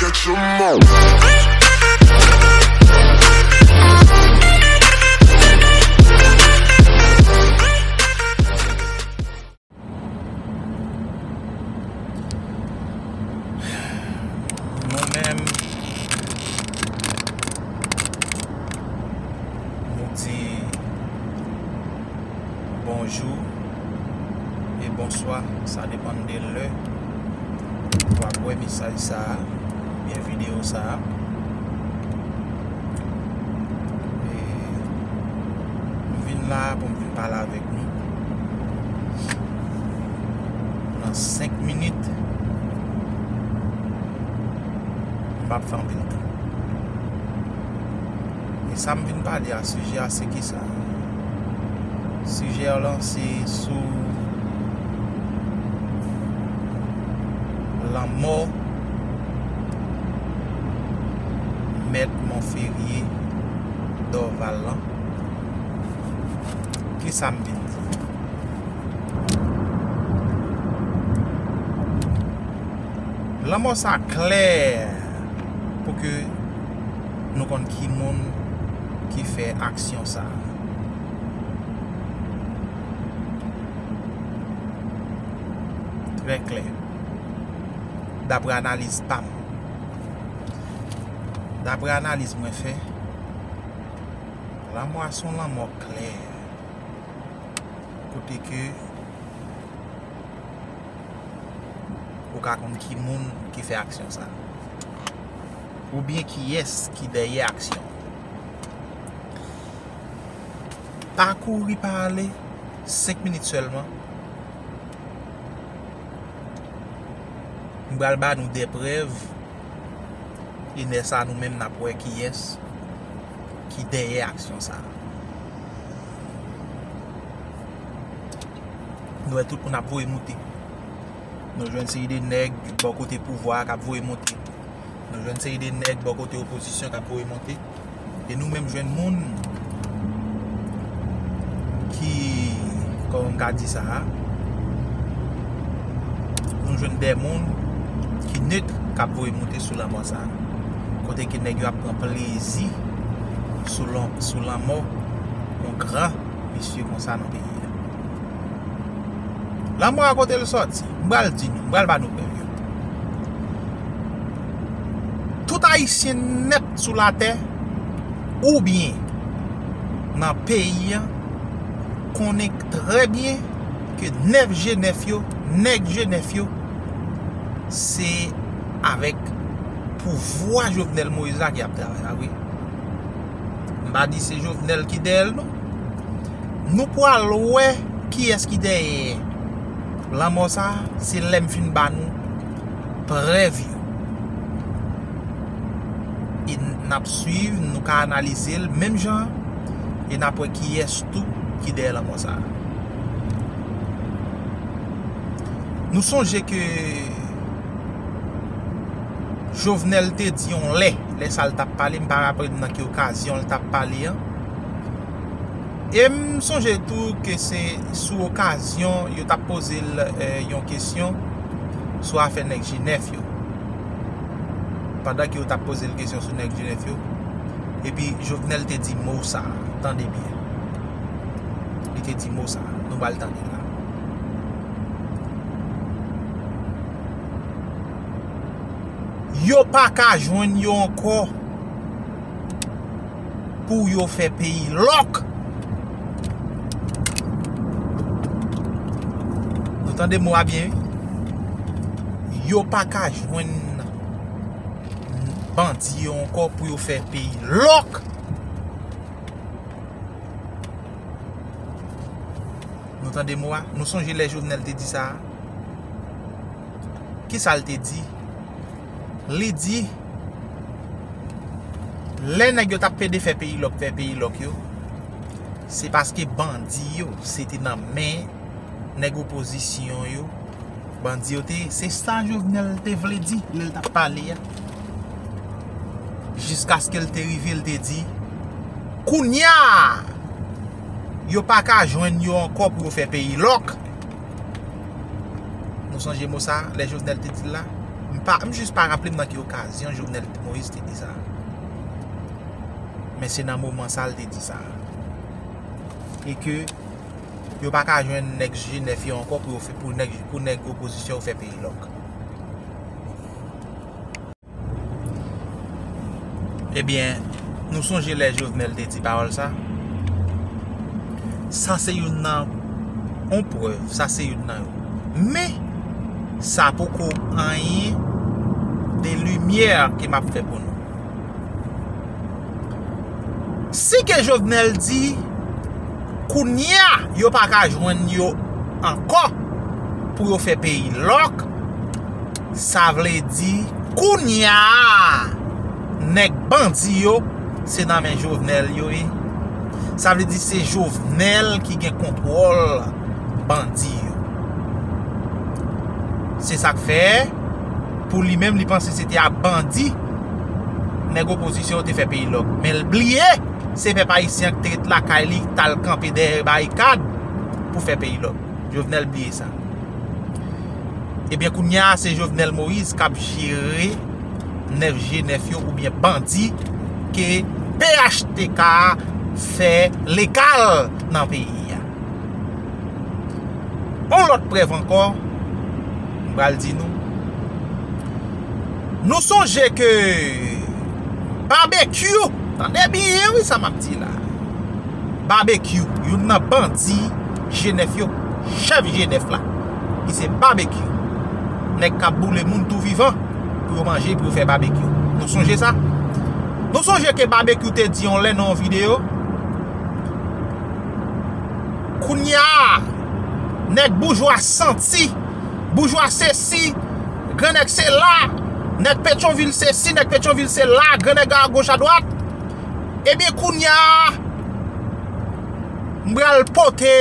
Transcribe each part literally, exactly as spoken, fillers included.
Nou menm, nou di bonjou e bonswa, sa depann de lè w ap wè mesaj sa a, oubyen videyo sa a. E m vin la pou m vin pale avèk nou. Nan senk minit, m p ap fè anpil tan. E sa m vin pale a, sijè a se kisa? Sijè a lan se sou lanmò Mèt Monferrier Dorval lan. Kisa m vin di? Lanmò sa klè pou ke nou konn ki moun ki fè aksyon sa. Trè klè. Daprè analiz pa m. Daprè analiz mwen fè, lanmò a se yon lanmò klè. Kote ke ou ka konn ki moun ki fè aksyon sa. Oubyen kiyès ki dèyè aksyon. Pa kouri, pa ale, senk minit sèlman. M pral ba nou de prèv. E lè sa a, nou menm n ap wè kiyès ki dèyè aksyon sa a. Nou wè tout moun ap voye monte. Nou jwenn seri de nèg bò kote pouvwa a k ap voye monte. Nou jwenn seri de nèg bò kote opozisyon k ap voye monte. E nou menm jwenn moun ki, kòman m ka di sa a, nou jwenn de moun ki net k ap voye monte sou lanmò sa a. Kote ke nèg yo ap pran plezi sou lan-, sou lanmò yon gran mesye konsa nan peyi a. Lanmò a kote l sòti? M pral di nou, m pral ba nou prèv yo. Tout Ayisyen nèt sou latè, oubyen nan peyi a, konnen trè byen ke nèf Jenèf yo, nèg Jenèf yo, se avèk pouvwa Jovenel Moïse la ke y ap travay la, wi. M pa di se Jovenel ki dèyè l, non. Nou pral wè kiyès ki dèyè lanmò sa a, se lè m fin ba nou prèv yo. E n ap swiv, nou ka analize l menm jan an, e n ap wè kiyès tou ki dèyè lanmò sa a. Nou sonje ke Jovenel te di yon lè, lè sa l t ap pale, m pa raple m nan ki okazyon l t ap pale an. E m sonje tou ke se sou okazyon yo t ap poze l, eh, yon kesyon sou afè nèg Jenèf yo. Pandan ke yo t ap poze l kesyon sou nèg Jenèf yo, epi Jovenel te di mo sa, tande byen. Li te di mo sa, nou pral tande la. Yo pa ka jwenn yo ankò pou yo fè peyi lòk. Nou tande mo a byen, wi. Yo pa ka jwenn bandi yo ankò pou yo fè peyi lòk. Nou tande mo a? Nou sonje lè Jovenel te di sa a? Kisa l te di? Li di, lè nèg yo t ap pede fè peyi lòk, fè peyi lòk yo, se paske bandi yo, se te nan men nèg opozisyon yo, bandi yo te ye. Se sa Jovenel te vle di lè l t ap pale a. Jiskaske l te rive, l te di, kounye a, yo pa ka jwenn yo ankò pou yo fè peyi lòk. Nou sonje mo sa, lè Jovenel te di l la? M pa, m jis pa raple m nan ki okazyon Jovenel Moïse te di sa. Men se nan moman sa l te di sa. E ke yo pa ka jwenn nèg G nèf yo ankò pou yo fè, pou nèg, pou nèg opozisyon yo fè peyi lòk. Ebyen, nou sonje lè Jovenel te di pawòl sa? Sa se youn nan, yon prèv, sa se youn nan yo. Men, sa poko anyen de limyè ke m ap fè pou nou. Si ke Jovenel di, kounye a, yo pa ka jwenn yo ankò pou yo fè peyi lòk, sa vle di, kounye a, nèg bandi yo, se nan men Jovenel yo ye. Sa vle di, se Jovenel ki gen kontwòl bandi yo. Se sa k fè, pou li menm, li panse se te ak bandi nèg opozisyon yo te fè peyi lòk. Men l bliye, se pèp ayisyen an ki te ret lakay li, t al kanpe dèyè barikad pou fè peyi lòk. Jovenel bliye sa. Ebyen, kounye a, se Jovenel Moïse k ap jere nèf G nèf yo oubyen bandi ke P H T K fè legal nan peyi a. Yon lòt prèv ankò, m pral di nou. Nou sonje ke Babekyou, tande byen wi sa m ap di la. Babekyou, youn nan bandi G nèf yo, chèf G nèf la, ki se Babekyou. Nèg k ap boule moun tou vivan pou yo manje, pou yo fè babekyou. Nou sonje sa? Nou sonje ke Babekyou te di yon lè nan yon videyo, kounye a, nèg boujwa santi, boujwa sesi, grannèg se la, nèg Petyonvil sesi, nèg Petyonvil se la, grannèg agoch adwat. Ebyen, kounye a, m pral pote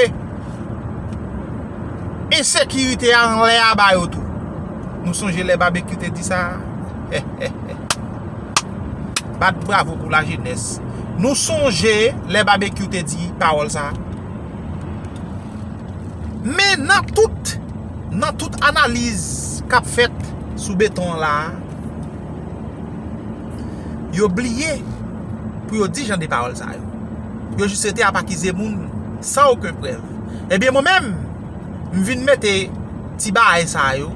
ensekirite a anlè a ba yo tou. Nou sonje lè Babekyou te di sa? Bat bravo pou lajenès. Nou sonje lè Babekyou te di pawòl sa? Men nan tout, nan tout analiz k ap fèt sou beton an la a, yo bliye pou yo di jan de pawòl sa yo. Yo jis rete ap akize moun san okenn prèv. Ebyen, mwen menm, m vin mete ti bagay sa yo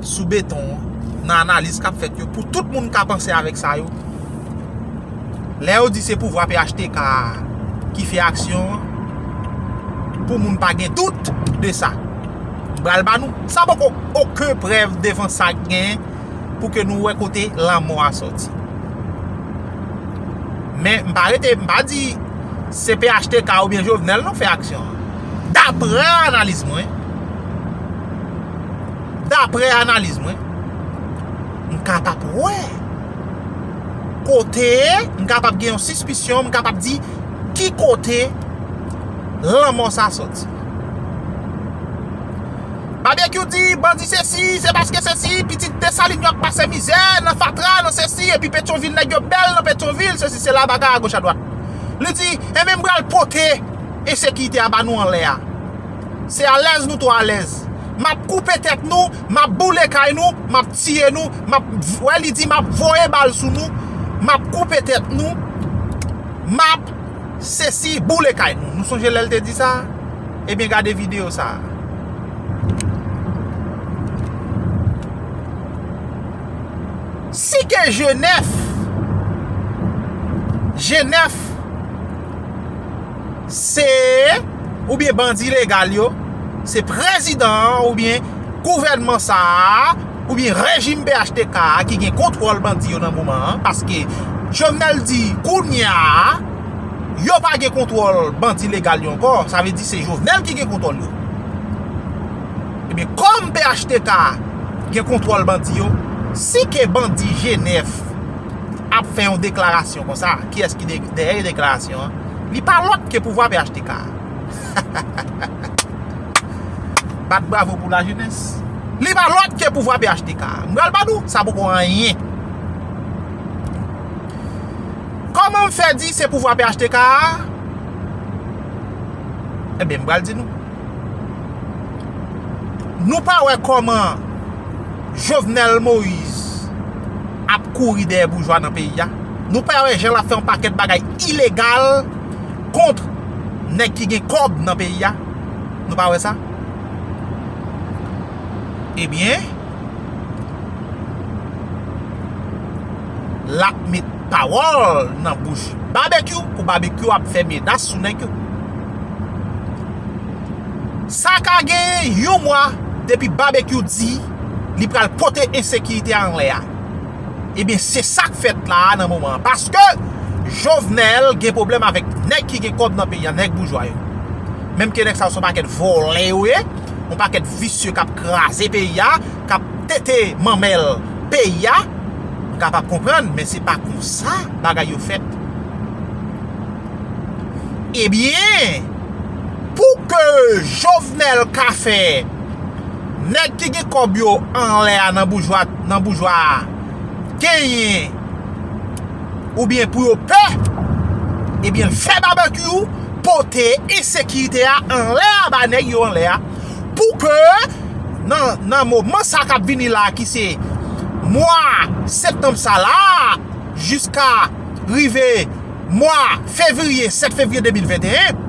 sou beton an, nan analiz k ap fèt yo, pou tout moun ka panse avèk sa yo. Lè yo di se pouvwa P H T K a ki fè aksyon an, pou moun pa gen dout de sa. M pral ba nou, sa poko okenn prèv devan sa k genyen pou ke nou wè kote lanmò a sòti. Men m pa rete, m pa di se P H T K oubyen Jovenel non fè aksyon an. Daprè analiz mwen, daprè analiz mwen, m kapab wè kote, m kapab gen yon sispisyon, m kapab di ki kote lanmò sa sòti. Babekyou di bandi sesi, se paske sesi, pitit Desalin yo ap pase mizè, nan fatra, nan sesi, epi Petyonvil nèg yo bèl nan Petyonvil, sesi sela, bagay agoch adwat. Li di, enben m pral pote ensekirite a ba nou anlè a. Se alèz nou tou alèz. M ap koupe tèt nou, m ap boule kay nou, m ap tiye nou, m ap, wè li di m ap voye bal sou nou, m ap koupe tèt nou, m ap sesi, boule kay nou. Nou sonje lè l te di sa? Ebyen, gade videyo sa a. Si ke G nèf, G nèf se oubyen bandi legal yo, se prezidan an oubyen gouvènman sa a, oubyen rejim P H T K a ki gen kontwòl bandi yo nan moman an, paske Jovenel di kounye a, yo pa gen kontwòl bandi legal yo ankò, sa vle di se Jovenel ki gen kontwòl yo. Ebyen, kòm P H T K gen kontwòl bandi yo, si ke bandi G nèf ap fè yon deklarasyon konsa, kiyès ki de-, dèyè deklarasyon an? Li pa lòt ke pouvwa P H T K. Bat bravo pou lajenès. Li pa lòt ke pouvwa P H T K. M pral ba nou, sa poko anyen. Kòman m fè di se pouvwa P H T K a? Ebyen, m pral di nou. Nou pa wè kòman Jovenel Moïse ap kouri dèyè boujwa nan peyi a. Nou pa wè jan l ap fè yon pakèt bagay ilegal kont nèg ki gen kòb nan peyi a. Nou pa wè sa? Ebyen, l ap met pawòl nan bouch Babekyou pou Babekyou ap fè menas sou nèg yo. Sa ka gen yon mwa depi Babekyou di li pral pote ensekirite a anlè a. Ebyen, se sa k fèt la a nan moman an. Paske Jovenel gen pwoblèm avèk nèg ki gen kòb nan peyi a, nèg boujwa yo. Menm ke nèg sa yo se yon pakèt vòlè yo ye, yon pakèt visye k ap kraze peyi a, k ap tete manmèl peyi a, m kapab konprann, men se pa konsa bagay yo fèt. Ebyen, pou ke Jovenel ka fè nèg ki gen kòb yo anlè a nan boujwa, nan boujwa a genyen, oubyen pou yo pè, ebyen, l fè Babekyou pote ensekirite a anlè a ba nèg yo anlè a, pou ke nan, nan moman sa k ap vini la, ki se mwa septanm sa la, jiska rive mwa fevriye, sèt fevriye de mil venteyen,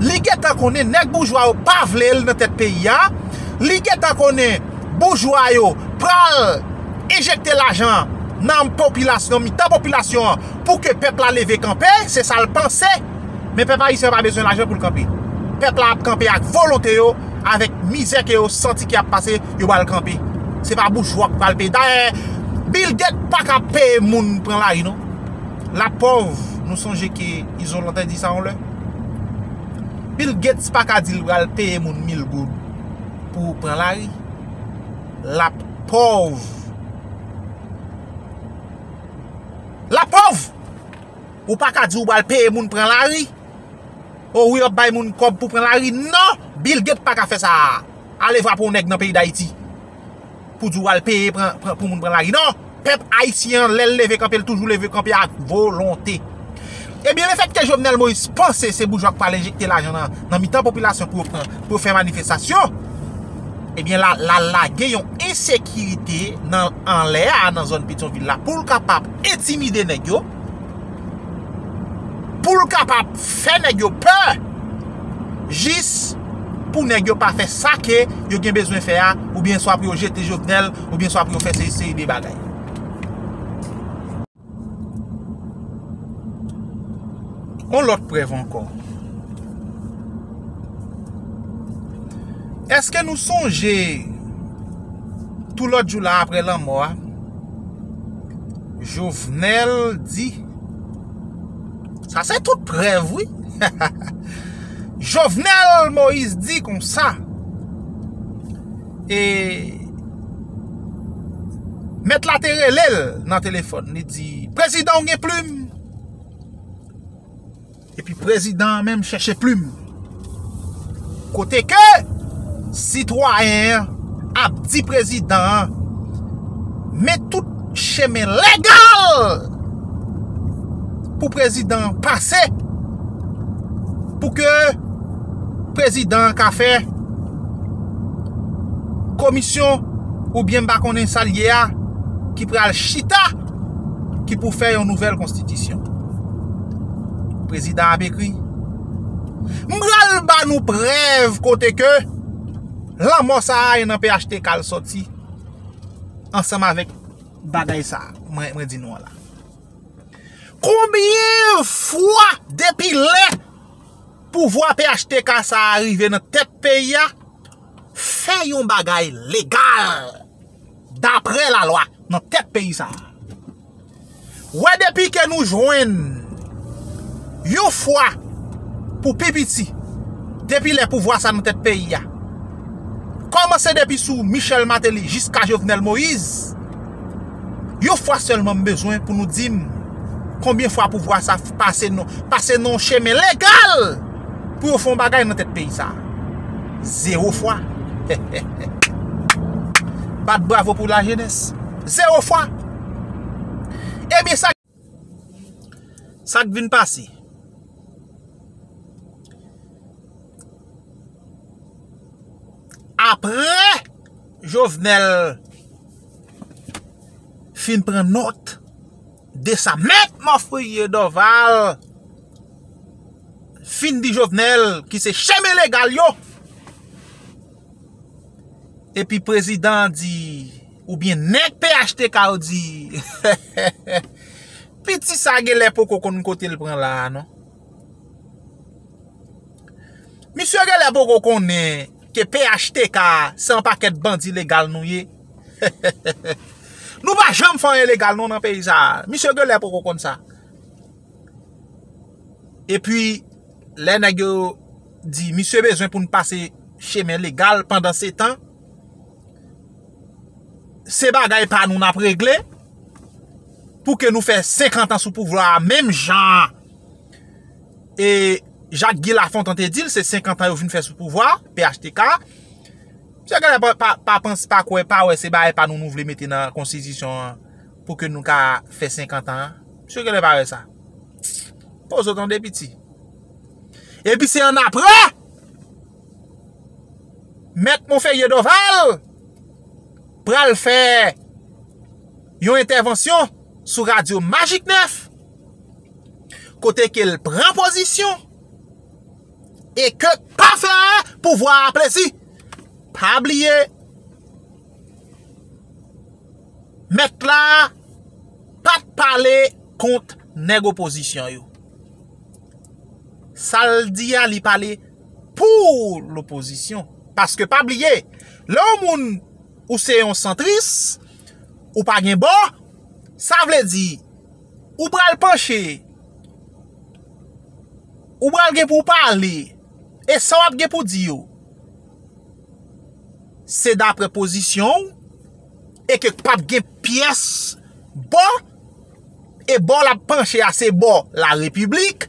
li gentan konnen nèg boujwa yo pa vle l nan tèt peyi a, li gentan konnen boujwa yo pral enjekte lajan nan popilasyon, mitan popilasyon an, pou ke pèp la leve kanpe, se sa l panse. Men pèp ayisyen an pa bezwen lajan pou l kanpe. Pèp la ap kanpe ak volonte yo, avèk mizè ke yo santi ki ap pase, yo pral kanpe. Se pa boujwa k pral peye. Dayè, Bill Gates pa ka peye moun pran lari, non. La pauvre, nou sonje ke Izo Lanten di sa yon lè. Bill Gates pa ka di l pral peye moun mil goud pou pran lari. La pauvre. La pauvre! Ou pa ka di ou pral peye moun pran lari. O wi, w ap bay moun kòb pou pran lari. Non! Bill Gates pa ka fè sa. Ale frape yon nèg nan peyi Dayiti pou di w al peye pran, pran, pou moun pran lari. Non! Pèp ayisyen an, lè l leve kanpe, l toujou leve kanpe ak volonte. Ebyen, lefètke Jovenel Moïse panse se boujwa k pral enjekte lajan nan, nan mitan popilasyon pou yo pran, pou yo fè manifestasyon, ebyen, la, la lage yon ensekirite nan, anlè a, nan zòn Petyonvil la, pou l kapab entimide nèg yo, pou l kapab fè nèg yo pè, jis pou nèg yo pa fè sa ke yo gen bezwen fè a, oubyen swa pou yo jete Jovenel, oubyen swa pou yo fè se seri de bagay. On lòt prèv ankò. Èske nou sonje tou lòt jou la, apre lanmò a, Jovenel di, sa se tout prèv, wi. Jovenel Moïse di konsa, e mèt la te rele l nan telefòn, li di, "Prezidan, ou gen plim?" Epi prezidan an menm chèche plim. Kote ke sitwayen an ap di prezidan an, men tout chemen legal pou prezidan an pase, pou ke prezidan an ka fè komisyon, oubyen m pa konnen sa l ye a, ki pral chita, ki pou fè yon nouvèl konstitisyon. Prezidan ap ekri, "M pral ba nou prèv kote ke lanmò sa a e nan P H T K l sòti, ansanm avèk bagay sa a mwen, mwen di nou an la." Konbyen fwa depi lè pouvwa P H T K sa a rive nan tèt peyi a, fè yon bagay legal, daprè lalwa, nan tèt peyi sa a? Wè, depi ke nou jwenn yon fwa pou pi piti, depi lè pouvwa sa nan tèt peyi a, kòmanse depi sou Michel Martelly jiska Jovenel Moïse, yon fwa sèlman m bezwen pou nou di m konbyen fwa pouvwa sa pase nan, pase nan yon chemen legal pou yo fè yon bagay nan tèt peyi sa. Zewo fwa. Bat bravo pou lajenès. Zewo fwa. Ebyen, sa, sa k vin pase? Apre Jovenel fin pran nòt de sa Mèt Mòfriye Dòval fin di Jovenel ki se chemen legal yo. Epi prezidan an di, oubyen nèg P H T K yo di, piti sa genlè poko konn kote l pran la a non. Misye genlè poko konnen ke P H T K se yon pakèt bandi legal nou ye. Nou pa janm fè anyen legal non nan peyi sa a. Misye genlè poko konn sa. Epi, lè nèg yo di, misye bezwen pou n pase chemen legal, pandan se tan, se bagay pa nou n ap regle, pou ke nou fè senkant an sou pouvwa a, menm jan e Jacques Guy Lafontant te di l, se senkant an yo vin fè sou pouvwa, P H T K. Misye genlè pa, pa, pa panse, pa kwè, pa wè se bagay pa nou nou vle mete nan konstitisyon an pou ke nou ka fè senkant an. Misye genlè pa wè sa. Poze w tande piti. Epi se annapre, Mèt Monferrier Dorval pral fè yon entèvansyon sou radyo Magic nèf, kote ke l pran pozisyon e ke pa fè pouvwa a plezi. Pa bliye, mèt la pa t pale kont nèg opozisyon yo. Sa l di a, li pale pou lopozisyon. Paske pa bliye, lè yon moun ou se yon santris, ou pa gen bò, sa vle di, ou pral panche, ou pral gen pou w pale, e sa w ap gen pou di yo, se dapre pozisyon w, e ke p ap gen pyès bò, e bò l ap panche a se bò la repiblik.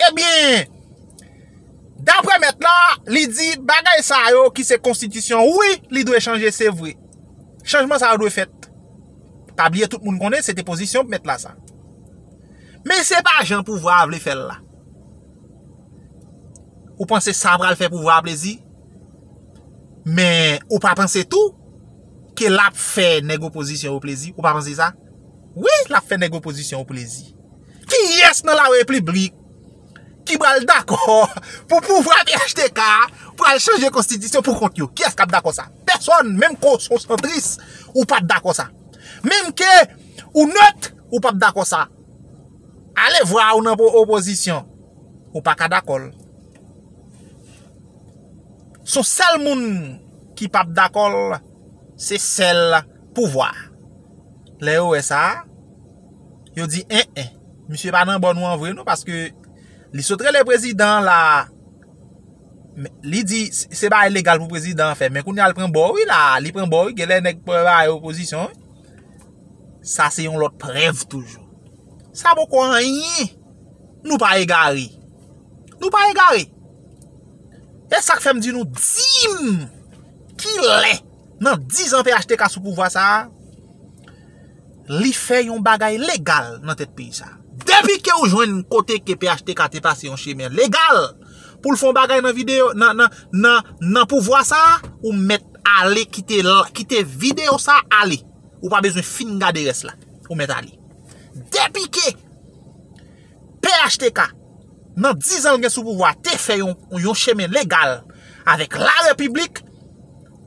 Ebyen, dapre mèt la, li di bagay sa yo ki se konstitisyon, wi, li dwe chanje, se vre. Chanjman sa yo dwe fèt. Pa bliye tout moun konnen se te pozisyon mèt la sa. Men se pa jan pouvwa a vle fè l la. Ou panse sa pral fè pouvwa a plezi? Men ou pa panse tou ke l ap fè nèg opozisyon yo plezi? Ou pa panse sa? Wi, l ap fè nèg opozisyon yo plezi. Kiyès nan la repiblik ki pral dakò pou pouvwa P H T K pral chanje konstitisyon pou kont yo? Kiyès k ap dakò sa? Pèsòn, menm ke w se yon santris, ou p ap dakò sa. Menm ke ou nèt, ou p ap dakò sa. Ale vwa ou nan po-, opozisyon, ou pa ka dakò l. Se yon sèl moun ki p ap dakò l, se sèl pouvwa. Lè yo wè sa, yo di, en, en, misye pa nan bò nou an vre non, paske li sot rele prezidan an la, men li di se, se bagay legal pou prezidan an fè, men kounye a l pran bò wi la, li pran bò wi, genlè nèg pran bagay opozisyon wi. Sa se yon lòt prèv toujou. Sa poko anyen. Nou pa egare. Nou pa egare. E sa k fè m di nou, di m kilè nan diz an P H T K sou pouvwa sa a, li fè yon bagay legal nan tèt peyi sa a. Depi ke ou jwenn kote ke P H T K te pase yon chemen legal pou l fè yon bagay nan videyo, nan, nan, nan, nan pouvwa sa a, ou mèt ale kite l, kite videyo sa a ale. Ou pa bezwen fin gade rès la. Ou mèt ale. Depi ke P H T K, nan diz an l gen sou pouvwa, te fè yon, yon chemen legal avèk la repiblik,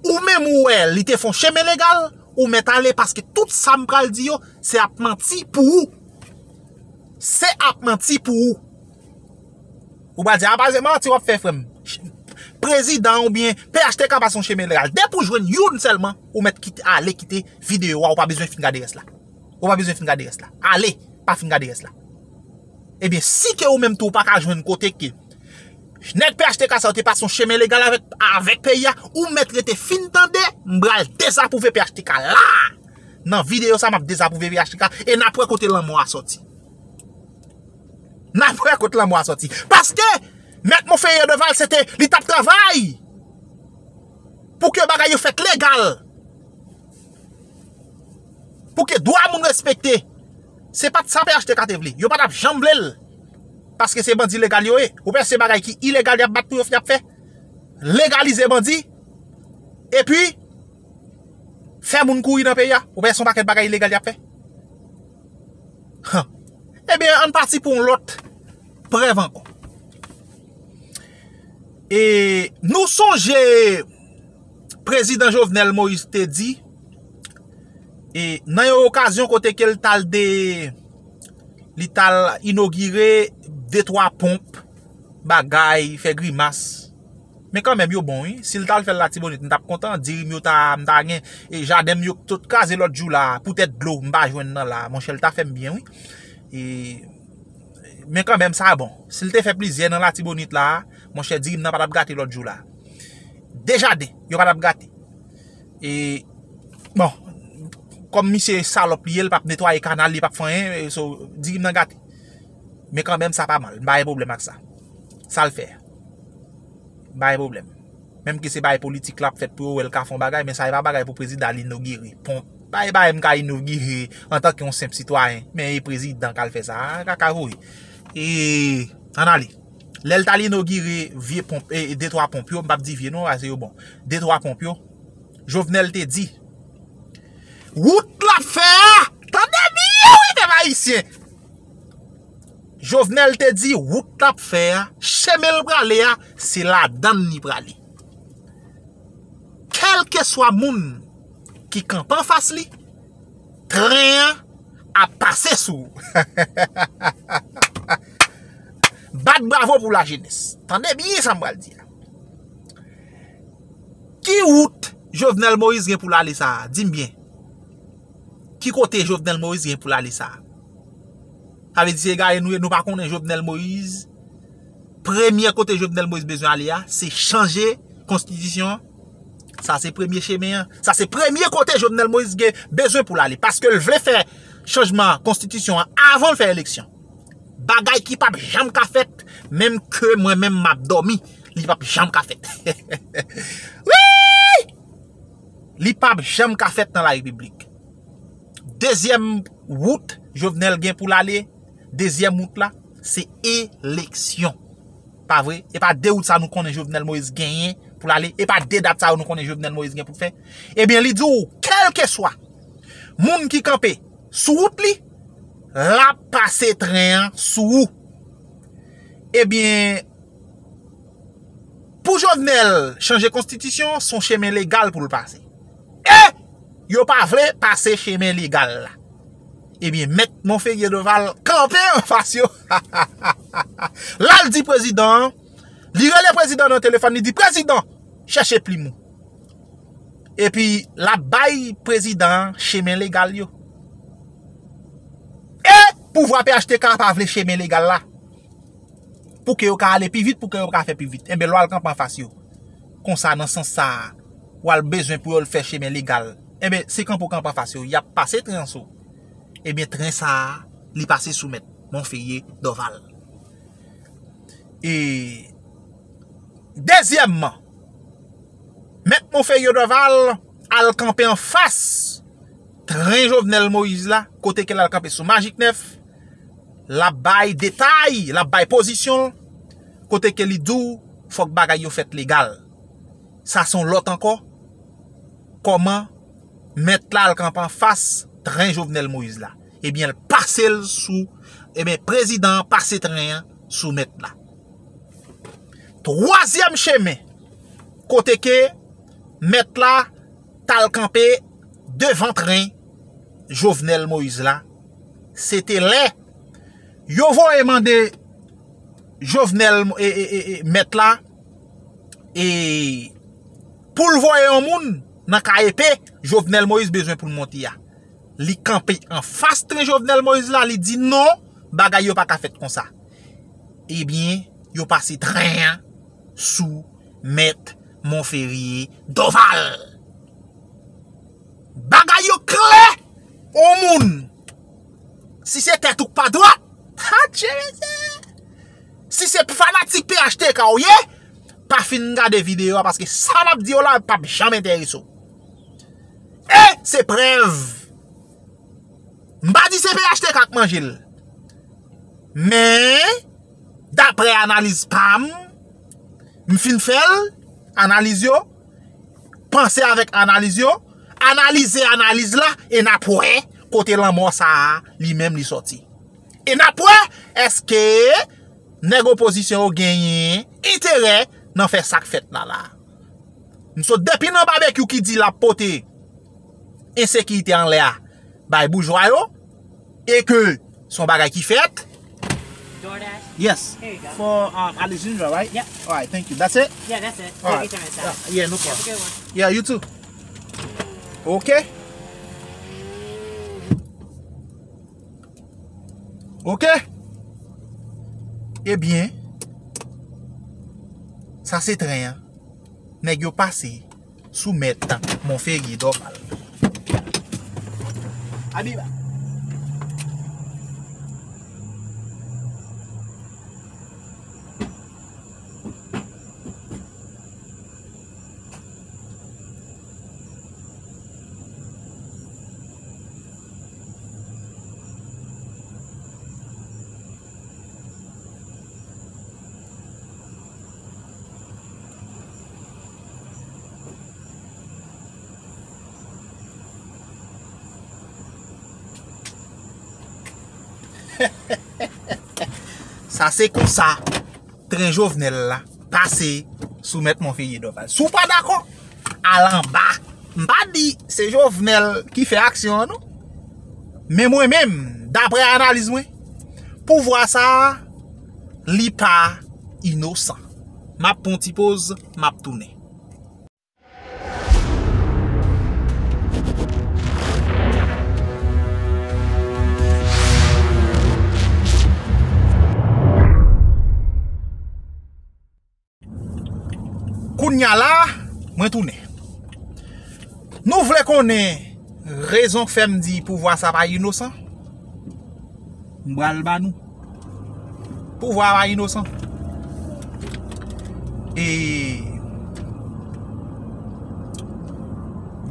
ou menm ou wè li te fè yon chemen legal, ou mèt ale paske tout sa m pral di yo, se ap manti pou ou. Se ap manti pou ou. Ou pral di, a pa se manti w ap fè, frè m. Prezidan oubyen P H T K pase yon chemen legal. Depi w jwenn youn sèlman, ou mèt kite, ale kite videyo a, ou pa bezwen fin gade rès la. Ou pa bezwen fin gade rès la. Ale, pa fin gade rès la. Ebyen, si ke ou menm tou ou pa ka jwenn kote ke nèg P H T K sa yo te pase yon chemen legal avèk, avèk peyi a, ou mèt rete fin tande, m pral dezapwouve P H T K la, nan videyo sa, m ap dezapwouve P H T K, e n ap wè kote lanmò a sòti. N ap wè kote lanmò a sòti. Paske, Mèt Monferrier Dorval, se te, li t ap travay pou ke bagay yo fèt legal. Pou ke dwa moun respekte. Se pa t sa P H T K te vle. Yo pa t ap janm vle l. Paske se bandi legal yo ye. Ou pè se bagay ki ilegal y ap bat pou yo, y ap fè. Legalize bandi. Epi, Fè moun kouri nan peyi a. Ou pa wè se yon pakèt bagay ilegal y ap fè? Ebyen, ann pati pou yon lòt prèv ankò. E nou sonje prezidan Jovenel Moïse te di, e nan yon okazyon kote ke l t al de li t al inogire de twa ponp, bagay, fè grimas. Men kanmenm, yo bon, wi. Si l t al fè l Latibonit, m t ap kontan. Diri m yo ta, m ta gen, e jaden m yo t ap kraze lòt jou la, poutèt dlo m pa jwenn nan la, monchè, l ta fè m byen, wi. E, men kanmenm, sa bon. Si l te fè plizyè nan Latibonit la, monchè, diri m nan pa t ap gate lòt jou la. De jaden, yo pa t ap gate. E, bon, kòm misye salòp li ye, li p ap netwaye kanal, li p ap fè anyen, e, so, diri m nan gate. Men kanmenm, sa pa mal. M pa gen pwoblèm ak sa. Sa l fè a, m pa gen pwoblèm. Menm ke se bagay politik l ap fèt pou yo wè l ka fè yon bagay, men sa e pa bagay pou prezidan al inogire. Pon, pa e bagay m ka inogire antanke yon senp sitwayen, men e prezidan k al fè sa. A, kaka voye. E, ann ale. Lè l t al inogire vye ponp, e, de twa ponp yo, m p ap di vye non, paske yo bon. De twa ponp yo, Jovenel te di, wout l ap fè a, tande byen wi, pèp ayisyen. Jovenel te di, wout l ap fè a, chemen l prale a, se ladan l li prale. Kèlkeswa moun ki kanpe anfas li, tren an ap pase sou ou. Bat bravo pou lajenès. Tande byen sa m pral di a. Ki wout Jovenel Moïse gen pou l ale sa a? Di m byen. Ki kote Jovenel Moïse gen pou l ale sa a? Sa vle di se egare nou ye, nou pa konnen Jovenel Moïse. Premye kote Jovenel Moïse bezwen ale a, se chanje konstitisyon an. Sa se premye chemen an. Sa se premye kote Jovenel Moïse gen bezwen pou l ale. Paske l vle fè chanjman konstitisyon an avan l fè eleksyon. Bagay ki p ap janm ka fèt, menm ke mwen menm m ap dòmi, li p ap janm ka fèt. Wi! Li p ap janm ka fèt nan la repiblik. Dezyèm wout Jovenel gen pou l ale, dezyèm wout la, se eleksyon. Pa vre? E pa de wout sa nou konnen Jovenel Moïse genyen pou l ale? E pa de dat sa yo nou konnen Jovenel Moïse gen pou l fè? Ebyen, li di w, kèlkeswa moun ki kanpe sou wout li, l ap pase tren an sou ou. Ebyen, pou Jovenel chanje konstitisyon, se yon chemen legal pou l pase. E yo pa vle pase chemen legal la. Ebyen, mèt Monferrier Dorval kanpe anfas yo. L al di prezidan an, li rele prezidan an nan telefòn, li di, prezidan, chèche plim ou. Epi, l ap bay prezidan an chemen legal yo. E pouvwa P H T K pa vle chemen legal la. Pou ke yo ka ale pi vit, pou ke yo ka fè pi vit. Enben, lè w al kanpe anfas yo, konsa, nan sans sa a, w al bezwen pou yo fè chemen legal. Enben, se kanpe w kanpe anfas yo, y ap pase tren an sou ou. Ebyen, tren sa a, li pase sou mèt Monferrier Dorval. E, dezyèmman, mèt Monferrier Dorval al kanpe anfas tren Jovenel Moïse la, kote ke l al kanpe sou Majik nèf, l ap bay detay, l ap bay pozisyon l, kote ke li di w fòk bagay yo fèt legal. Sa se yon lòt ankò, kòman mèt la al kanpe anfas tren Jovenel Moïse la. Ebyen, l pase l sou, ebyen, prezidan an pase tren an sou mèt la. Twazyèm chemen, kote ke mèt la t al kanpe devan tren Jovenel Moïse la, se te lè yo voye mande Jovenel, e, e, e, e, mèt la, e, pou l voye yon moun nan ka epe Jovenel Moïse bezwen pou l monte a. Li kanpe anfas tren Jovenel Moïse la, li di non, bagay yo pa ka fèt konsa. Ebyen, yo pase tren an sou mèt Monferrier Dorval. Bagay yo klè, on moun. Si se tèt ou k pa dwat, ha, tchè mesye. Si se fanatik P H T K ou ye, pa fin gade videyo a, paske sa m ap di yo la p ap janm enterese w. E se prèv. M pa di se P H T K k manje l. Men, daprè analiz pa m, m fin fè l, analiz yo, panse avèk analiz yo, analize analiz la e n ap wè kote lanmò sa a li menm li sòti. E n ap wè èske nèg opozisyon yo genyen enterè nan fè sa k fèt la la. M sot depi nan Babekyou ki di l ap pote ensekirite anlè a bay boujwa yo, e ke se yon bagay ki fèt. DoorDash? Yes. Here you go. For um, Alexandra, right? Yep. All right, thank you. That's it? Yeah, that's it. All right. Thank you so much. Yeah, yeah, no problem. Have a good one. Yeah, you too. Okay. Okay. Ebyen, sa se tren an. Nèg yo pase sou mèt Monferrier Dorval. Abiba. Sa se konsa tren Jovenel la pase sou mèt Monferrier Dorval. Si w pa dakò, al anba. M pa di se Jovenel ki fè aksyon an non. Men mwen menm, daprè analiz mwen, pouvwa sa a, li pa inosan. M ap pran yon ti poz, m ap tounen. Kounye a la, mwen tounen. Nou vle konnen rezon k fè m di pouvwa sa pa inosan? M pral ba nou. Pouvwa a pa inosan. E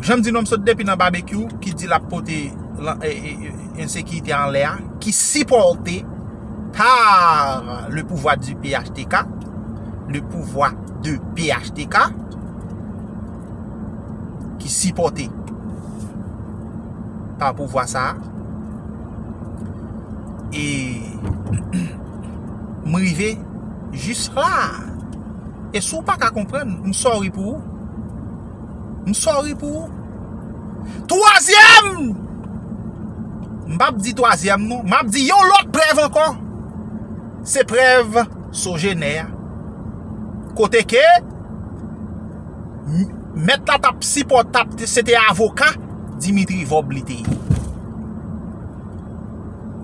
jan m di nou, m sot depi nan Babekyou ki di l ap pote lan- e- e- e- ensekirite anlè a, ki sipòte par le pouvoir du P H T K, le pouvoir de P H T K, ki sipòte pa pouvwa sa a. E m rive jis la. E si w pa ka konprann, m sorry pou ou. M sorry pou ou. Twazyèm! M p ap di twazyèm non, m ap di yon lòt prèv ankò. Se prèv Sogener a. Kote ke m- mèt la t ap sipòte, t ap, se te avoka Dimitri Vorbe li te ye.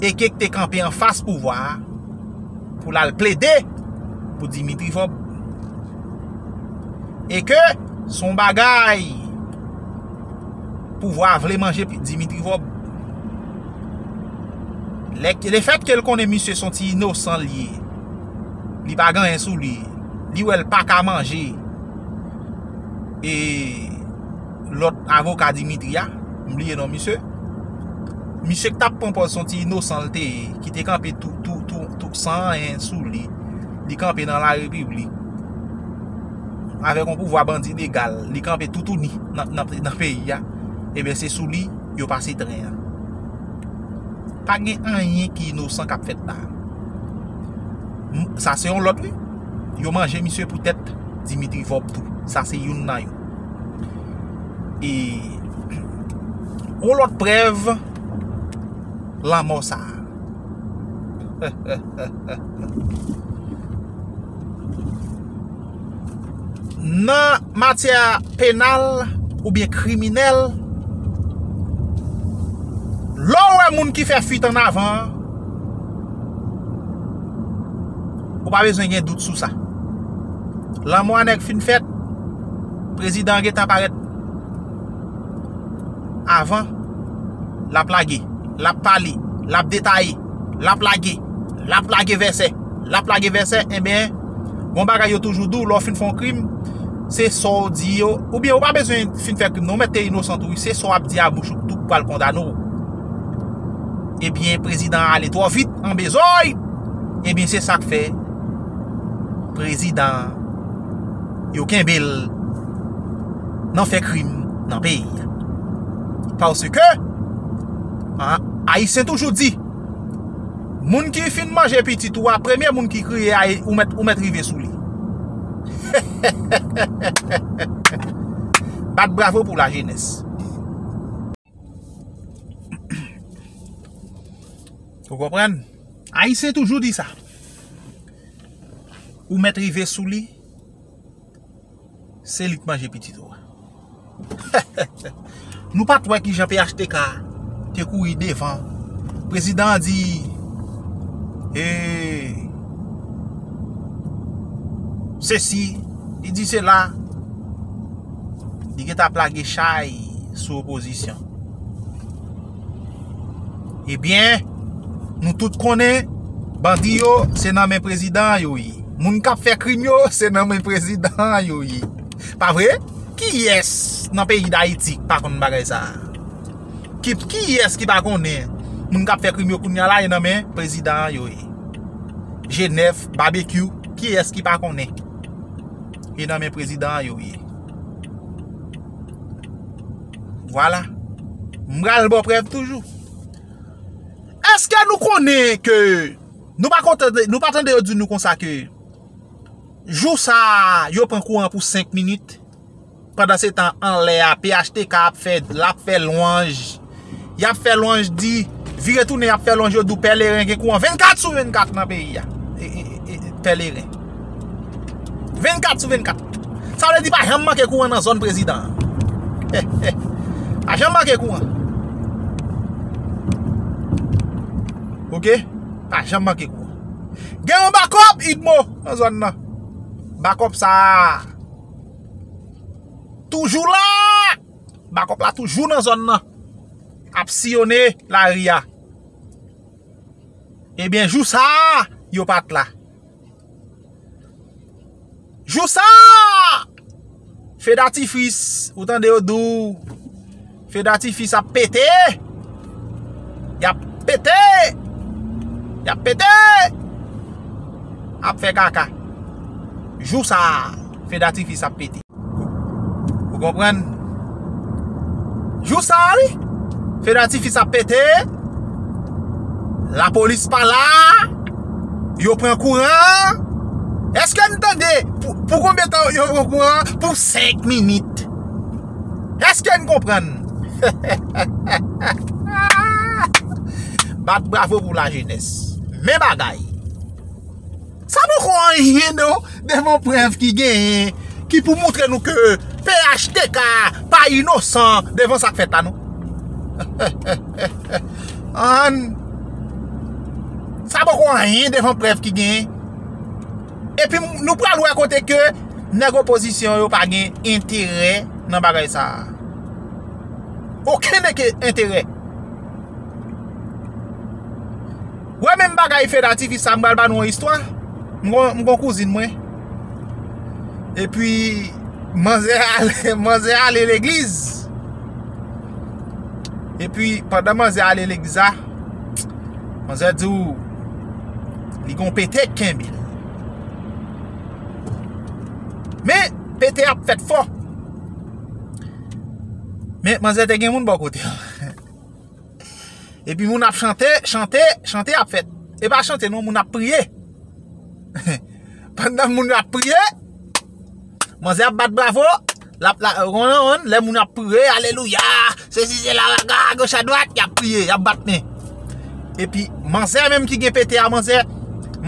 E ke k te kanpe anfas pouvwa a pou l al plede pou Dimitri Vorbe. E ke se yon bagay pouvwa a vle manje Dimitri Vorbe. Lè- lefètke l konnen misye se yon ti inosan l ye, li pa gen anyen sou li, li wè l pa ka manje e lòt avoka Dimitri a, m bliye non misye. Misye k t ap pran pòz se yon ti inosan l te ye, ki te kanpe tou, tou, tou, tou, san anyen sou li. Li kanpe nan la repiblik avèk yon pouvwa bandi legal. Li kanpe toutouni nan, nan, nan peyi a. Ebyen, se sou li yo pase tren an. Pa gen anyen ki inosan k ap fèt la. M- Sa se yon lòt, wi. Yo manje misye poutèt Dimitri Vorbe tou. Sa se youn nan yo. E yon lòt prèv lanmò sa a. Nan matyè penal oubyen kriminèl, lè w wè moun ki fè fuite en avant an, ou pa bezwen gen dout sou sa. Lanmò a nèg fin fèt, prezidan an gentan parèt avan, l ap lage, l ap pale, l ap detaye, l ap lage, l ap lage vèsè, l ap lage vèsè, enben, gon bagay yo toujou di w, lè w fin fè yon krim, se sa w di yo, oubyen ou pa bezwen fin fè krim, non, ou mèt te inosan tou, wi, se sa w ap di a bouch ou k tou pral kondane w. Ebyen, prezidan an ale twò vit, an bezòy, ebyen, se sa k fè prezidan an, yo kenbe l nan fè krim nan peyi a. Paske, a, Ayisyen toujou di, moun ki fin manje pitit ou a, premye moun ki kriye a, ou mèt, ou mèt rive sou li. Bat bravo pou lajenès. Ou konprann? Ayisyen toujou di sa. Ou mèt rive sou li, se li k manje pitit ou a. Nou pa t wè kijan P H T K te kouri devan. Prezidan an di, e, sesi, li di sela. Li gentan ap lage chay sou opozisyon. Ebyen, nou tout konnen, bandi yo, se nan men prezidan an yo ye. Moun k ap fè krim yo, se nan men prezidan an yo ye. Pa vre? Kiyès nan peyi Dayiti k pa konn bagay sa a? Ki, kiyès ki pa konnen? Moun k ap fè krim yo kounye a la, e nan men prezidan an yo ye. G nèf, Babekyou, kiyès ki pa konnen? E nan men prezidan an yo ye. Vwala. M pral ba w prèv toujou. Èske nou konnen ke nou pa konn tande, nou pa tande yo di nou konsa ke jou sa a, yo pran kouran pou senk minit? Pandan se tan, anlè a, P H T K ap fè, l ap fè lwanj. Y ap fè lwanj, di, vire tounen, y ap fè lwanj, yo di w Pèleren gen kouran vennkat sou vennkat nan peyi a. E, e, e, e, Pèleren. Vennkat sou vennkat. Sa vle di pa janm manke kouran nan zòn prezidan an. Pa janm manke kouran. Oke? Pa janm manke kouran. Gen yon bakòp, Idmo, nan zòn nan. Bakòp sa a toujou la! Bakòp la toujou nan zòn nan. Ap siyone lari a. Ebyen, jou sa a, yo pa t la. Jou sa a! Fedatifis, ou tande yo di w, fedatifis ap pete. Y ap pete. Y ap pete. Ap fè kaka. Jou sa a, fedatifis ap pete. Ou konprann? Jou sa a, wi, fedatifis ap pete. Lapolis pa la. Yo pran kouran. Èske n tande pou, pou konbyen tan yo pran kouran? Pou senk minit. Èske n konprann? Bat bravo pou lajenès. Men bagay. Sa poko anyen non, devan prèv ki genyen, ki pou moutre nou ke P H T K pa inosan devan sa k fèt la non. Ann. Sa poko anyen devan prèv ki genyen. Epi nou pral wè kote ke nèg opozisyon yo pa gen enterè nan bagay sa a. Okenn enke-, enterè. Wè menm bagay fedatifis sa, m pral ba nou yon istwa. M gon, m gon kouzin mwen. Epi, manzè ale, manzè ale legliz. Epi, pandan manzè ale legliz la, manzè di w, li gon pete k kenbe l. Men, pete ap fèt fò. Men, manzè te gen moun bò kote l. Epi moun ap chante, chante, chante ap fèt. E pa chante non, moun ap priye. Pandan moun ap priye, manzè ap bat bravo, l ap la, ron, ron, ron, lè moun ap priye, alelouya, sesi sela, raga, agoch adwat, y ap priye, y ap bat men. Epi manzè menm ki gen pete a, manzè,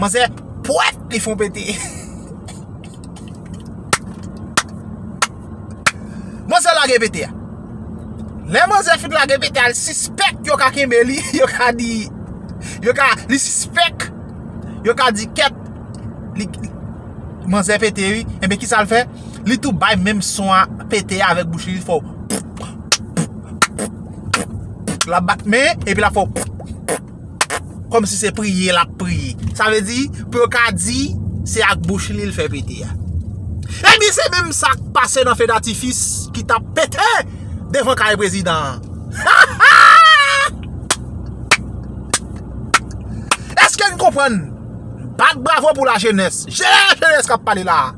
manzè, pwèt, li fon pete. Manzè lage pete a. Lè manzè fin lage pete a, li sispèk yo ka kenbe li, yo ka di, yo ka, li sispèk, yo ka di kèt, li, manzè pete wi. Enben, kisa l fè? Li tou bay menm son a pete a avèk bouch li, li fè w. L ap bat men, epi l ap fè w. Kòmsi se priye l ap priye. Sa vle di, pou yo ka di, se ak bouch li l fè pete a. Ebyen, se menm sa k pase nan fedatifis ki t ap pete devan kay prezidan an. Èske n konprann? Bat bravo pou lajenès. Je-, lajenès k ap pale la a.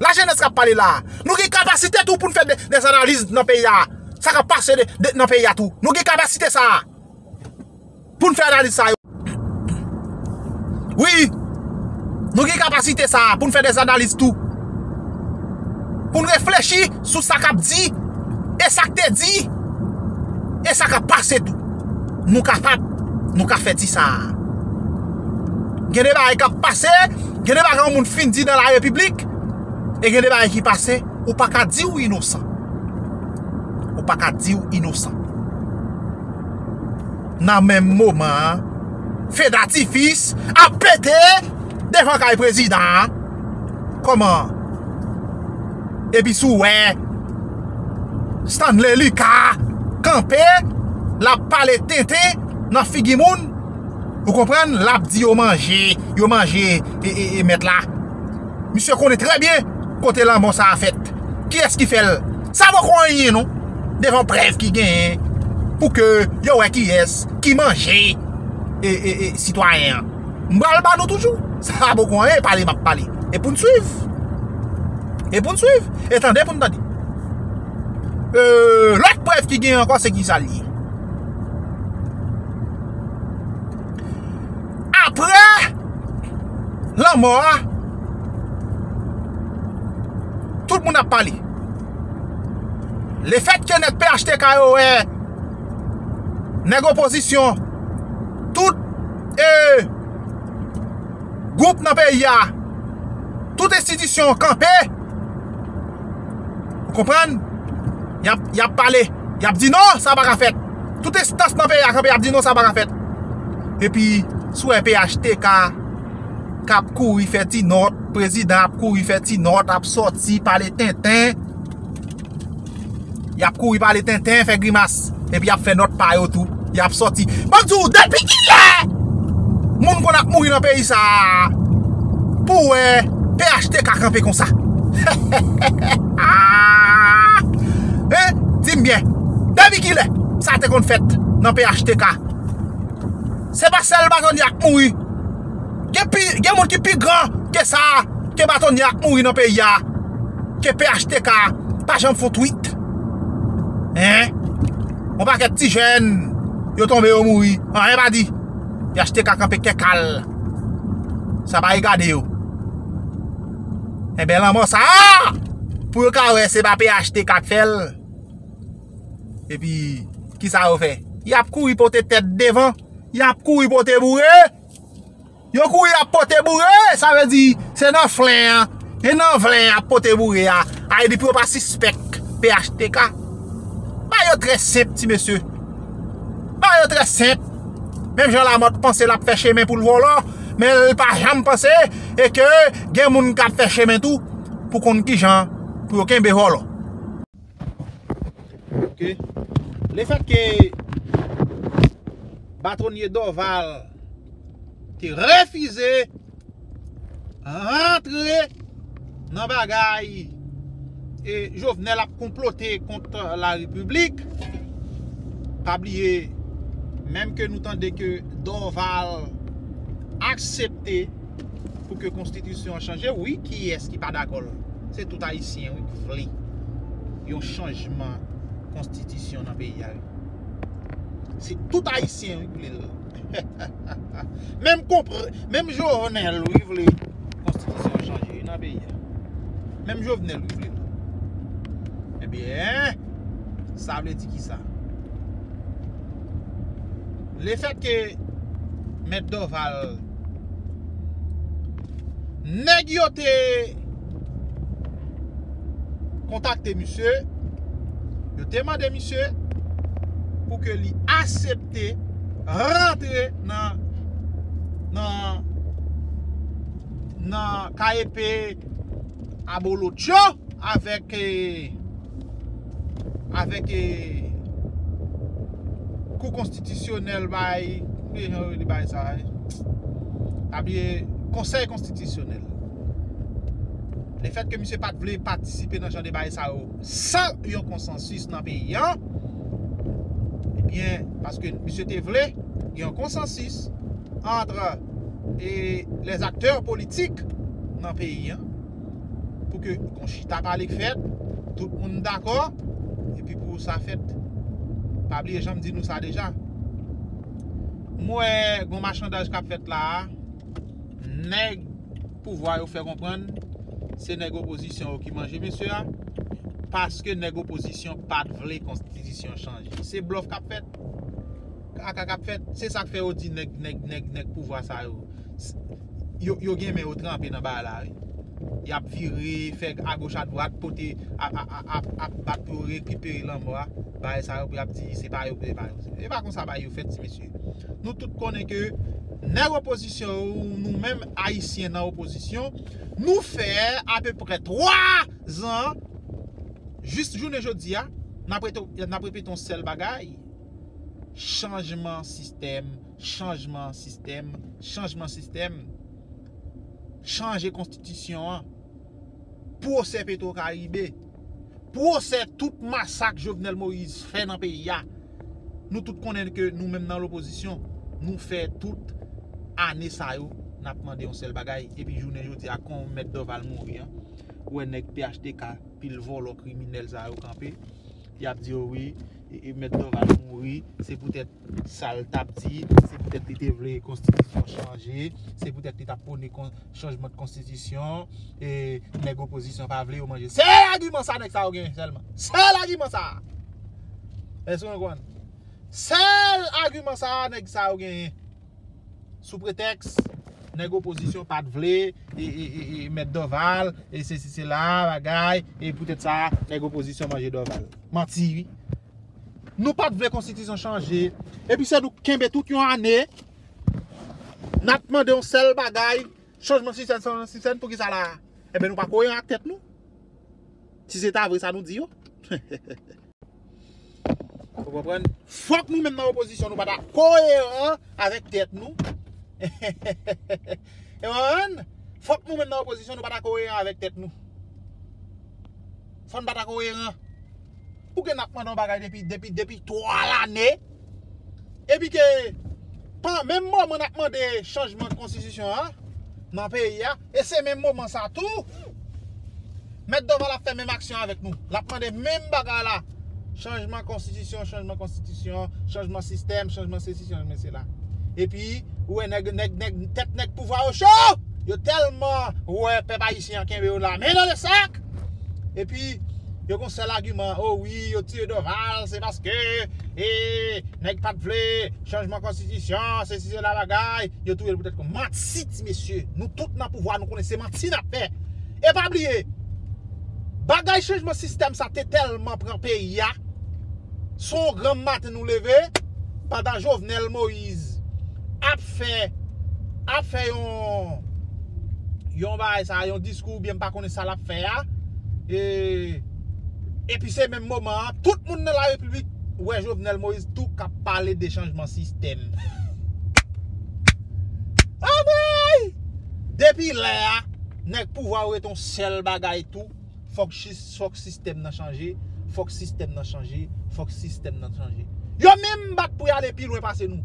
Lajenès k ap pale la a. Nou gen kapasite tou pou n fè de, de analiz nan peyi a. sa k ap pase de, de, nan peyi a tou. Nou gen kapasite sa a pou n fè analiz sa yo. Wi, nou gen kapasite sa a pou n fè de analiz tou. Pou n reflechi sou sa k ap di, e sa k te di, e sa k ap pase tou. Nou kapab, nou ka fè ti sa a. Gen de bagay k ap pase, gen de bagay yon moun fin di nan la repiblik, e gen de bagay ki pase, ou pa ka di w inosan. Ou pa ka di w inosan. Nan menm moman an, fedatifis ap pete devan kay prezidan an. Kòman? Epi si w wè Stanley Lucas kanpe, l ap pale tenten nan figi moun, ou konprann? L ap di yo manje, yo manje e, e, e mèt la. Misye konnen trè byen kote lanmò sa a fèt. Kiyès ki fè l? Sa poko anyen non. Devan prèv ki genyen pou ke yo wè kiyès ki manje e, e, e sitwayen an. M pral ba nou toujou. Sa poko anyen, pale m ap pale. E pou n swiv. E pou n swiv. E tande pou n tande. Euh, lòt prèv ki genyen ankò, se ki sa l ye? Apre lanmò a, tout moun ap pale. Lefètke nèg P H T K yo wè nèg opozisyon, tout, e, gwoup nan peyi a, tout enstitisyon kanpe, ou konprann? Y ap, y ap pale, y ap di non, sa pa ka fèt. Tout enstans nan peyi a kanpe, y ap di non, sa pa ka fèt. Epi, si w wè P H T K k ap kouri fè ti nòt, prezidan ap kouri fè ti nòt, ap sòti, pale tenten. Y ap kouri pale tenten, fè grimas, epi y ap fè nòt pa yo tou. Y ap sòti. Ban m di w, depi kilè moun konn ap mouri nan peyi sa a pou w wè P H T K kanpe konsa? Hein? Di m byen. Depi kilè sa te konn fèt nan P H T K? Se pa sèl Batonye k mouri. Gen pi, gen moun ki pi gran ke sa, ke Batonye k mouri nan peyi a, ke P H T K pa janm fè yon tweet. Hein? Yon pakèt ti jèn, yo tonbe, yo mouri. Anyen pa di. P H T K kanpe kè kal. Sa pa regade yo. Enben, lanmò sa a, pou yo ka wè se pa P H T K k fè l. Epi, kisa yo fè? Y ap kouri pote tèt devan. Y ap kouri pote boure. Yo kouri ap pote boure, sa vle di, se nan flen an. E nan flen an ap pote boure a. Ay, depi yo pa sispèk P H T K. Bagay yo trè senp, ti mesye. Bagay yo trè senp. Menm jan Lamòt panse l ap fè chemen pou l vòlò, men l pa janm panse e ke gen moun k ap fè chemen tou pou konn kijan pou yo kenbe vòlò. Ok. Lefètke Batonye Dorval te refize rantre nan bagay e Jovenel ap konplote kont larepiblik, pa bliye, menm ke nou tande ke Dorval aksepte pou ke konstitisyon an chanje, wi, kiyès ki pa dakò l? Se tout Ayisyen, wi, ki vle yon chanjman konstitisyon nan peyi a, wi. Se tout Ayisyen, wi, ki vle l. Menm konpr-, menm Jovenel, wi, vle konstitisyon an chanje, wi, nan peyi a. Menm Jovenel, wi, vle l. Ebyen, sa vle di kisa? Lefètke Mèt Dorval, nèg yo te kontakte misye, yo te mande misye pou ke li aksepte rantre nan, nan, nan K E P abolotcho avèk, eh, avèk, eh, Kou Konstitisyonèl bay, ki jan yo rele bay sa, eh? Pa bliye, Konsèy Konstitisyonèl. Lefètke misye pa t vle patisipe nan jan de bagay sa yo san yon konsansis nan peyi an, ebyen, paske misye te vle yon konsansis ant, eh, lèzaktè politik nan peyi an, pou ke gon chita pale k fèt, tout moun dakò, Epi pou sa fèt, pa bliye jan m di nou sa deja. M wè gon machandaj k ap fèt la a. Nèg pouvwa yo fè konprann se nèg opozisyon yo ki manje mesye a, paske nèg opozisyon pa t vle konstitisyon chanje. Se blòf k ap fèt. Kaka k ap fèt. Se sa k fè yo di nèg, nèg, nèg, nèg pouvwa sa yo. S- Yo, yo gen men yo tranpe nan bagay la, wi. Y ap vire, fè agoch adwat, pote, ap, ap, ap, ap, ap bat pou yo rekipere lanmò a. Bagay sa yo pou y ap di se pa yo, se pa yo. E pa konsa bagay yo fèt, ti mesye. Nou tout konnen ke nèg opozisyon yo, nou menm Ayisyen nan opozisyon, nou fè apeprè twa zan, jis jounen jodi a, n ap rete, n ap repete yon sèl bagay. Chanjman sistèm, chanjman sistèm, chanjman sistèm. Chanje konstitisyon an. Pwosè Petwokaribe. Pwosè tout masak Jovenel Moïse fè nan peyi a. Nou tout konnen ke nou menm nan lopozisyon, nou fè tout ane sa yo, n ap mande yon sèl bagay. Epi jounen jodi a, kon Mèt Dorval mouri an, ou wè nèg P H T K, pil vòlò kriminèl sa yo kanpe. Y ap di yo wi, e, e, Mèt Dorval mouri, se poutèt sa l t ap di, se poutèt li te vle konstitisyon chanje, se poutèt li t ap pwone kon, chanjman de konstitisyon, e nèg opozisyon pa vle yo manje. Se agiman sa nèg sa yo genyen sèlman. Sèl agiman sa. Èske nou konprann? Sèl agiman sa nèg sa yo genyen. Sou pretèks, nèg opozisyon pa t vle, e, e, e, e, Mèt Dorval, e sesi, sela, bagay, e poutèt sa, nèg opozisyon manje Dorval. Manti, wi. Nou pa t vle konstitisyon chanje. Epi se nou k kenbe tout yon ane. N ap mande yon sèl bagay, chanjman sistèm, chanjman sistèm, poukisa la? Enben, nou pa koyeran ak tèt nou. Si se ta vre sa nou di yo. Ou konprann? Fòk nou menm nan opozisyon, nou pa ta koyeran avèk tèt nou. Ou konprann? Fòk nou menm nan opozisyon, nou pa ta koyeran avèk tèt nou. Fò n pa ta koyeran. Pou gen n ap mande yon bagay depi, depi, depi twa lane. Epi ke, pa, menm moman n ap mande chanjman konstitisyon an nan peyi a, e se menm moman sa tou, Mèt Dorval ap fè menm aksyon avèk nou. L ap mande menm bagay la. Chanjman konstitisyon, chanjman konstitisyon, chanjman sistèm, chanjman sesi, chanjman sela. Epi, ou wè nèg, nèg, nèg, tèt nèg pouvwa yo cho! Yo tèlman wè pèp ayisyen an kenbe yo la men nan lesak. Epi, yo gon sèl agiman, o wi, yo tiye Dorval, se paske, e, nèg pa t vle chanjman konstitisyon, sesi, sela bagay, yo touye l poutèt kon manti, ti mesye. Nou tout nan pouvwa, nou konnen se manti n ap fè. E pa bliye, bagay chanjman sistèm sa te tèlman pran peyi a, se yon granm maten nou leve, pandan Jovenel Moïse ap fè, ap fè yon, yon bagay sa, yon diskou, oubyen m pa konnen sa l ap fè a. E, epi se menm moman an, tout moun nan la repiblik wè Jovenel Moïse tou k ap pale de chanjman sistèm. Anmwey! Depi lè a, nèg pouvwa yo rete yon sèl bagay tou. Fòk, fòk sistèm nan chanje, fòk sistèm nan chanje, fòk sistèm nan chanje. Yo menm bat pou y ale pi lwen pase nou.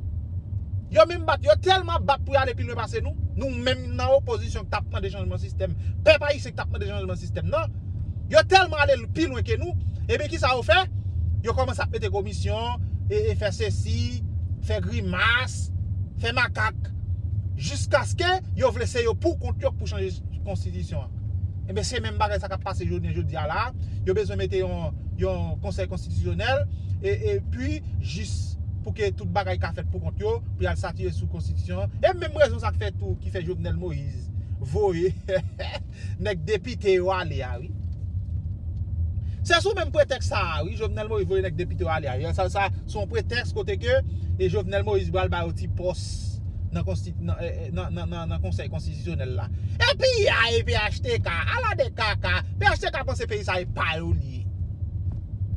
Yo menm bat, yo tèlman bat pou y ale pi lwen pase nou. Nou menm nan opozisyon k t ap mande chanjman sistèm, pèp ayisyen k t ap mande chanjman sistèm nan, yo tèlman ale pi lwen ke nou. Ebyen, kisa yo fè? Yo kòmanse ap mete komisyon, e, e fè sesi, fè grimas, fè makak, jiskaske yo vle se yo pou kont yo k pou chanje konstitisyon an. Ebyen, se menm bagay sa k ap pase jounen jodi a la. Yo bezwen mete yon, yon konsèy konstitisyonèl, e, epi jis pou ke tout bagay ka fèt pou kont yo, pou y al satire sou konstitisyon an. E menm rezon sa k fè tou, ki fè Jovenel Moïse voye nèg depite yo ale a, wi. Se sou menm pretèks sa a, wi, Jovenel Moïse voye nèg depite yo ale a. Sa, sa, se yon pretèks kote ke, e, Jovenel Moïse pral ba yo ti pòs nan konsti-, nan, e, e, nan, nan, nan, nan konsèy konstitisyonèl la. Epi a, e P H T K, ala de kaka. P H T K panse peyi sa e pa yo li ye.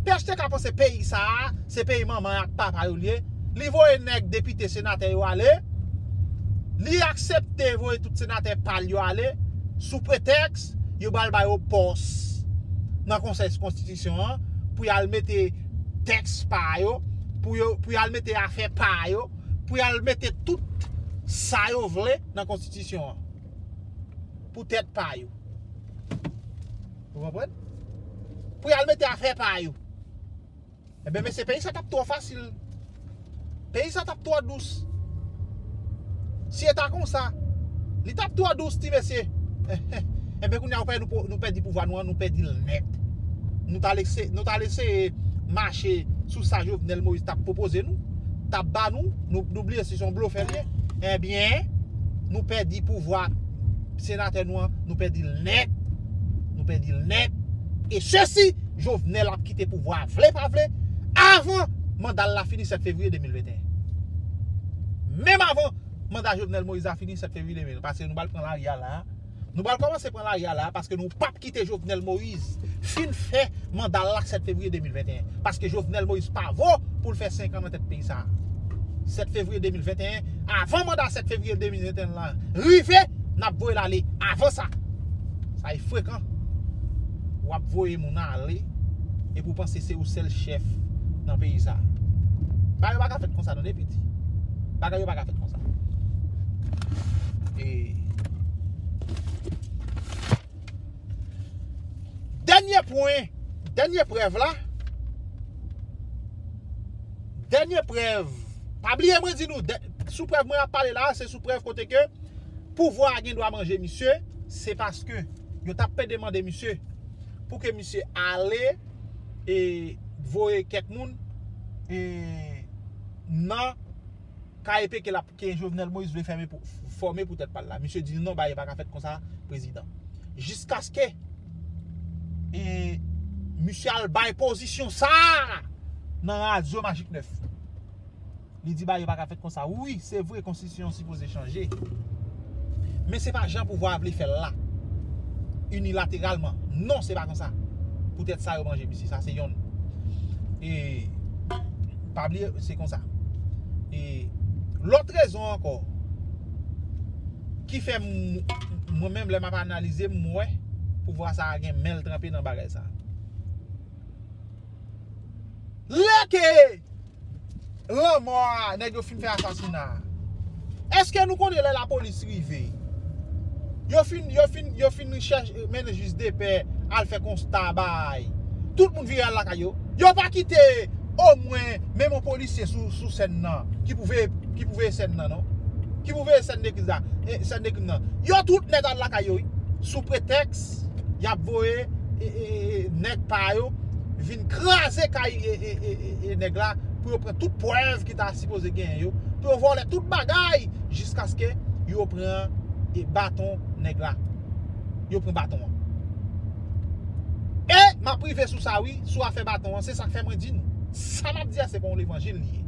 P H T K panse peyi sa a, se peyi manman ak papa yo li ye. Li voye nèg depite, senatè yo ale. Li aksepte voye tout senatè pa l yo ale sou pretèks yo pral ba yo pòs nan konsèy konstitisyon an pou y al mete tèks pa yo, pou yo, pou y al mete afè pa yo, pou y al mete tout sa yo vle nan konstitisyon an pou tèt pa yo. Ou konprann? Pou y al mete afè pa yo. Ebyen, mesye, peyi sa t ap twò fasil. Peyi sa t ap twò dous. Si e ta konsa, li t ap twò dous, ti mesye. Ebyen, kounye a, nou pè-, nou pè-, nou pèdi pouvwa nou an, nou pèdi l nèt. Nou t al ese-, nou t al eseye mache sou sa Jovenel Moïse t ap pwopoze nou, t ap ba nou, nou, nou bliye si se yon blofè l ye. Ebyen, nou pèdi pouvwa senatè nou an, nou pèdi l nèt. Nou pèdi l nèt. E sesi, Jovenel ap kite pouvwa a vle pa vle, avan manda l la fini sèt fevriye de mil venteyen. Menm avan manda Jovenel Moïse la fini sèt fevriye de mil, paske nou pral pran lari a la. Nou pral kòmanse pran lari a la, paske nou p ap kite Jovenel Moïse fin fè manda l la sèt fevriye de mil venteyen. Paske Jovenel Moïse pa vo pou l fè senk an nan tèt peyi sa a. Sèt fevriye de mil venteyen, avan manda sèt fevriye de mil venteyen la rive, n ap voye l ale avan sa. Sa e frekan. W ap voye moun ale, epi w panse se ou sèl chèf nan peyi sa a. Bagay yo pa ka fèt konsa non, de piti. Bagay yo pa ka fèt konsa. E dènye pwen, dènye prèv la, dènye prèv, pa bliye mwen di nou, dè-, sou prèv mwen ap pale la, se sou prèv kote ke pouvwa a gen dwa manje misye, se paske yo t ap pede mande misye pou ke misye ale e voye kèk moun e nan K E P ke l ap, ke Jovenel Moïse vle fèmen pou, fòme pou tèt pa l la. Misye di non, bagay pa ka fèt konsa, prezidan. Jiskaske e, misye al bay pozisyon sa a nan radyo Majik nèf. Li di bagay pa ka fèt konsa. Wi, se vre, konstitisyon an sipoze chanje. Men se pa jan pouvwa a vle fè l la. Inilateralman. Non, se pa konsa. Poutèt sa yo manje misye. Sa se yonn. E pa bliye, se konsa. E lòt rezon ankò ki fè m, mwen menm, lè m ap analize, m wè pouvwa sa a gen men l tranpe nan bagay sa a. Lè ke lanmò a, nèg yo fin fè asasina a, èske nou konnen lè lapolis rive, yo fin, yo fin, yo fin chèche, mennen jis de pè, al fè konsta bay, tout moun vire al lakay yo? Yo pa kite omwen menm yon polisye sou, sou sèn nan ki pou veye, ki pou veye sèn nan, non? Ki pou veye sèn de kriz la, e, sèn de krim nan. Yo tout nèt al lakay yo, wi. Sou pretèks y ap voye e, e, e, nèg pa yo vin kraze kay e, e, e, e, e nèg la pou yo pran tout prèv ki ta sipoze genyen yo, pou yo vòlè tout bagay jiskaske yo pran e baton nèg la. Yo pran baton an. E m ap rive sou sa wi, sou afè baton an, se sa k fè mwen di nou. Sa m ap di a, se pa yon levanjil li ye.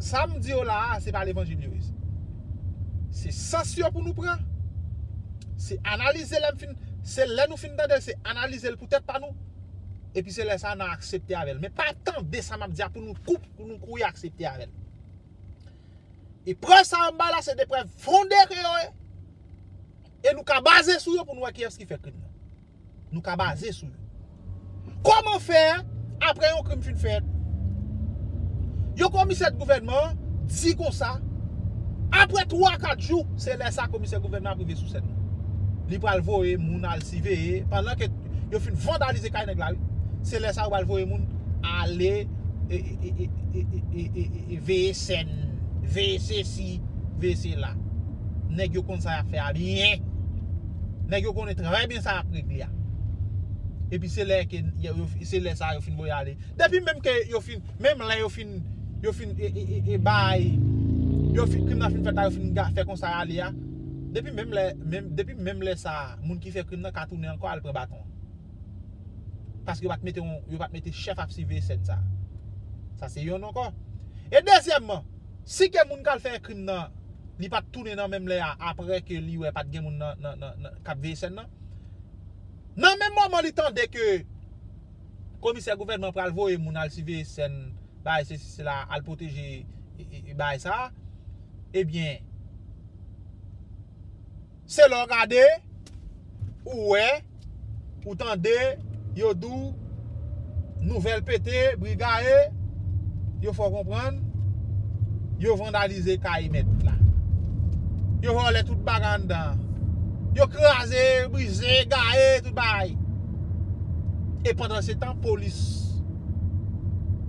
Sa m di yo la a, se pa levanjil yo ye. Se sans yo pou nou pran. Se analize lè m fin, se lè nou fin tande l, se analize l pou tèt pa nou. Epi se lè sa a n a aksepte avè l. Men pa tande sa m ap di a pou nou koup, pou nou kouri aksepte avè l. E prèv sa yo m bay la, se de prèv fonde ke yo ye. E nou ka baze sou yo pou nou wè kiyès ki fè krim nan. Nou ka baze sou yo. Kòman fè, apre yon krim fin fèt, yon komisè gouvènman di konsa, apre twa, kat jou, se lè sa komisè gouvènman ap rive sou sèn nan. Li pral voye moun al siveye, pandan ke yo fin vandalize kay nèg la, wi. Se lè sa yo pral voye moun ale e, e, e, e, e, e, e, e, e veye sèn, veye sesi, veye sela. Nèg yo konn sa y ap fè a byen. Nèg yo konnen trè byen sa y ap regle a. Epi se lè ke, yo, yo, se lè sa yo fin voye ale. Depi menm ke yo fin, menm lè yo fin, yo fin, e, e, e, e bay, yo fin, krim nan fin fèt la, yo fin ga-, fè konsa y ale a. Depi menm lè, menm, depi menm lè sa a, moun ki fè krim nan ka tounen ankò al pran baton. Paske yo pa t mete yon, yo pa t mete chèf ap siveye sèn sa. Sa se yonn ankò. E dezyèmman, si ke moun k al fè krim nan, li pa t tounen nan menm lè a, apre ke li wè pa t gen moun nan, nan, nan, nan, k ap veye sèn nan, nan menm moman li tande ke komisè gouvènman pral voye moun al siveye sèn, bay sesi, sela, al pwoteje, e, e, e, bay sa, ebyen, se lè w gade, ou wè, ou tande, yo di w, nouvèl pete, bri gaye, yo fè w konprann, yo vandalize kay mèt la. Yo vòlè tout bagay anndan an. Yo kraze, brize, gaye, tout bagay. E pandan se tan, polis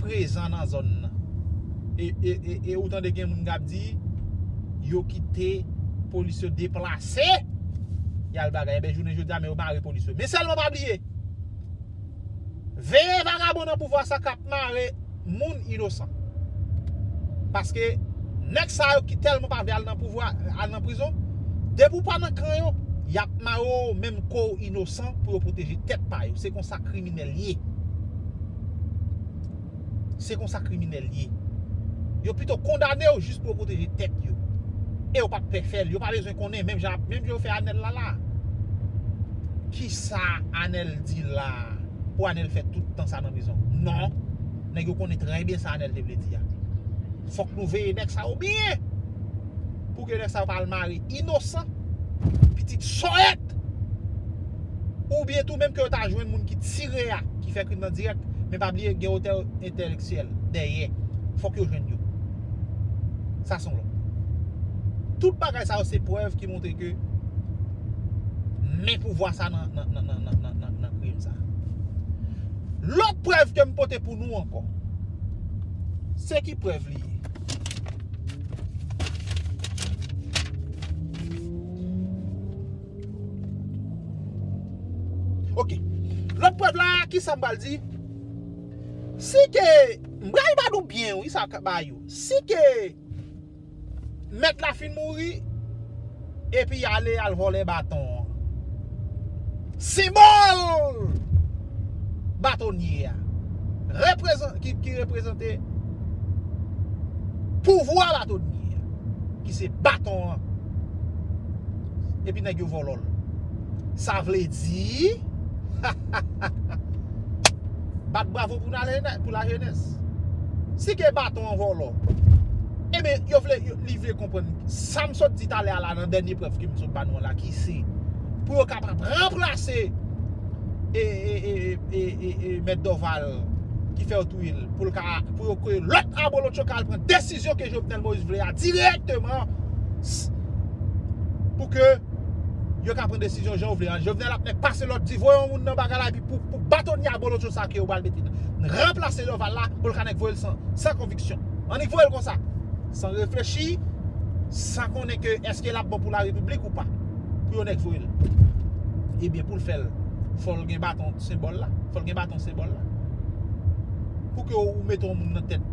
prezan nan zòn nan. E, e, e, e ou tande gen moun k ap di, yo kite polis yo deplase, y al bagay. Ebyen, jounen jodi a, men yo mare polis yo. Men sèlman pa bliye, veye vagabon nan pouvwa sa k ap mare moun inosan. Paske nèg sa yo ki tèlman pa vle al nan pouvwa, al nan prizon, depi w pa nan kan yo, y ap mare w menm ke w inosan pou yo pwoteje tèt pa yo. Se konsa kriminèl ye. Se konsa kriminèl ye. Yo pito kondane w jis pou yo pwoteje tèt yo. E yo p ap pè fè l. Yo pa bezwen konnen, menm jan, menm jan yo fè Anèl la la. Kisa Anèl di la? Pou Anèl fè tout tan sa nan prizon? Non. Nèg yo konnen trè byen sa Anèl te vle di a. Fòk nou veye nèg sa yo byen. Pou ke nèg sa yo pa al mare inosan, pitit sòyèt. Oubyen tou menm ke yo ta jwenn moun ki tire a, ki fè krim nan dirèk, men pa bliye gen otè entèlektyèl dèyè. Fòk yo jwenn yo. Sa se yon lòt. Tout bagay sa yo se prèv ki montre ke men pouvwa sa nan, nan, nan krim sa. Lòt prèv ke m pote pou nou ankò. Se ki prèv li ye? Ok. Lòt prèv la, kisa m pral di? Si ke, m pral ba nou byen, wi, sa k ba yo. Si ke mèt la fin mouri, epi y ale al vòlè baton an. Senbòl batonye a. Reprezan-, ki, ki reprezante pouvwa batonye a, ki se baton an. Epi nèg yo vòlò l. Sa vle di, bat bravo pou la jenè-, pou lajenès. Si ke baton an vòlò, ebyen, yo vle, yo, li vle konprann. Sa m sot di talè a la nan dènye prèv ke m sot ba nou an la, ki se pou yo kapab ranplase e, e, e, e, e, e, e Mèt Dòval ki fè yo touye l, pou l ka, pou yo ke lòt abolotcho ka al pran desizyon ke Jovenel Moïse vle a dirèkteman, s-, pou ke yo ka pran desizyon jan yo vle a. Jovenel ap nèk pase lòd, di voye yon moun nan bagay la, epi pou, pou batonye abolotcho sa ke yo pral mete nan, ranplase Dòval la, pou l ka nèk voye l san, san konviksyon. Annik voye l konsa. San reflechi, san konnen ke èske l ap bon pou larepiblik ou pa. Pou yo nèk voye l. Ebyen, pou l fè l, fò l gen baton senbòl la. Fò l gen baton senbòl la. Pou ke ou mete yon moun nan tèt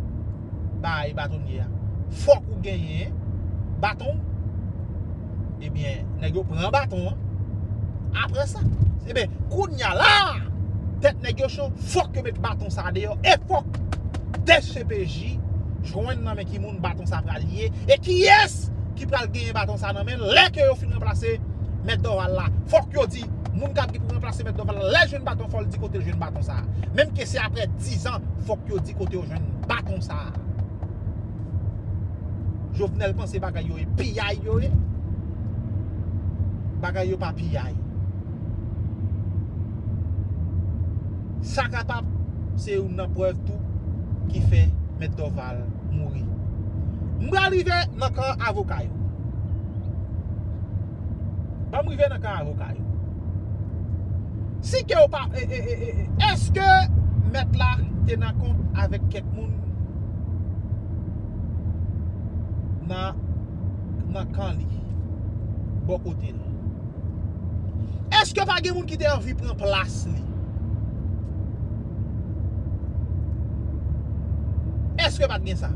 bay batonye a, fòk ou genyen baton. Ebyen, nèg yo pran baton an. Apre sa, ebyen, kounye a la, tèt nèg yo cho, fòk yo met baton sa deyò. E fòk D C P J jwenn nan men ki moun baton sa pral ye. E kiyès ki pral genyen baton sa nan men l lè ke yo fin ranplase Mèt Dòval la? Fòk yo di, moun k ap gen pou ranplase Mèt Dòval la, lè l jwenn baton, fò l di kote l jwenn baton sa. Menm ke se apre diz an, fòk yo di kote yo jwenn baton sa. Jovenel panse bagay yo e piyay yo ye. Bagay yo pa piyay. Sa kapab se youn nan prèv tou ki fè Mèt Dòval mouri. M pral rive nan kan avoka yo. Ban m rive nan kan avoka yo. Si ke w pa, e, e, e, e, e, èske mèt la te nan kont avèk kèk moun nan, nan kan li, bò kote l? Èske pa gen moun ki te anvi pran plas li? Èske pa t gen sa?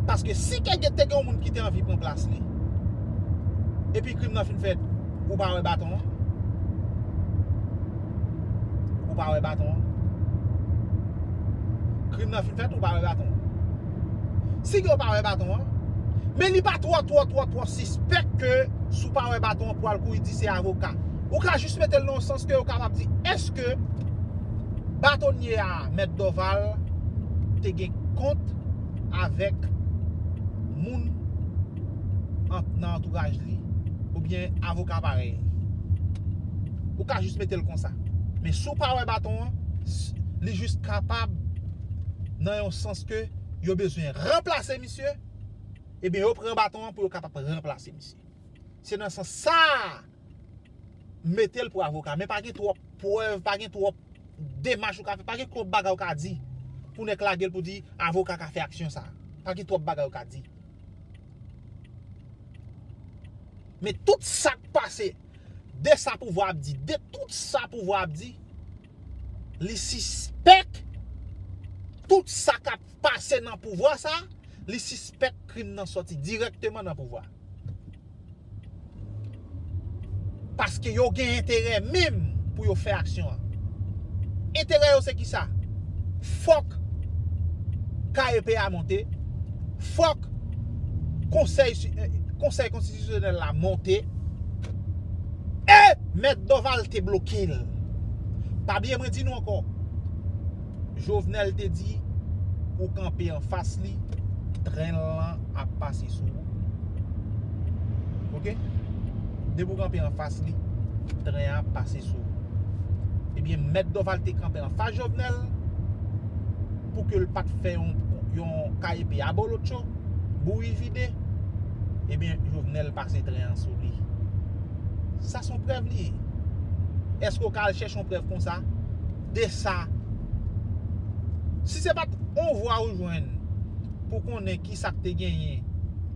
Paske si ke te gen yon moun ki te anvi pran plas li, epi krim nan fin fèt, ou pa wè baton an? Ou pa wè baton an? Krim nan fin fèt, ou pa wè baton an? Si ke ou pa wè baton an, men li pa twò, twò, twò, twò sispèk ke si w pa wè baton an pou al kouri di se avoka. Ou ka jis mete l nan yon sans ke ou kapab di, èske batonye a, Mèt Dòval, te gen kont avèk moun an, nan antouraj li, oubyen avoka parèy? Ou ka jis mete l konsa. Men si w pa wè baton an, s-, li jis kapab nan yon sans ke yo bezwen ranplase misye, ebyen yo pran baton an pou yo kapab ranplase misye. Se nan sans sa a, mete l pou avoka. Men pa gen twòp prèv, pa gen twòp demach ou ka fè, pa gen twòp bagay ou ka di. pou nèg lage l pou di avoka ka fè aksyon sa. Pa gen twòp bagay ou ka di. Men tout sa k pase, de sa pouvwa ap di, de tout sa pouvwa ap di, li sispèk tout sa k ap pase nan pouvwa sa, li sispèk krim nan sòti dirèkteman nan pouvwa. Paske yo gen enterè menm pou yo fè aksyon an. Enterè yo se ki sa? Fòk K E P a monte, fòk konsèy, konsèy konstitisyonèl la monte, e Mèt Dorval te bloke l. Pa bliye mwen di nou ankò, Jovenel te di, ou kanpe anfas li, tren lan ap pase sou ou. Oke? Depi ou kanpe anfas li, tren an ap pase sou ou. Ebyen, Mèt Dorval te kanpe anfas Jovenel pou ke l pa t fè yon, yon K E P abolotcho, bouyi vide. Ebyen, Jovenel pase tren an sou li. Sa se yon prèv li ye. Èske w ka al chèche yon prèv konsa? De sa. Si se pa t yon vwa ou jwenn pou konnen ki sa k te genyen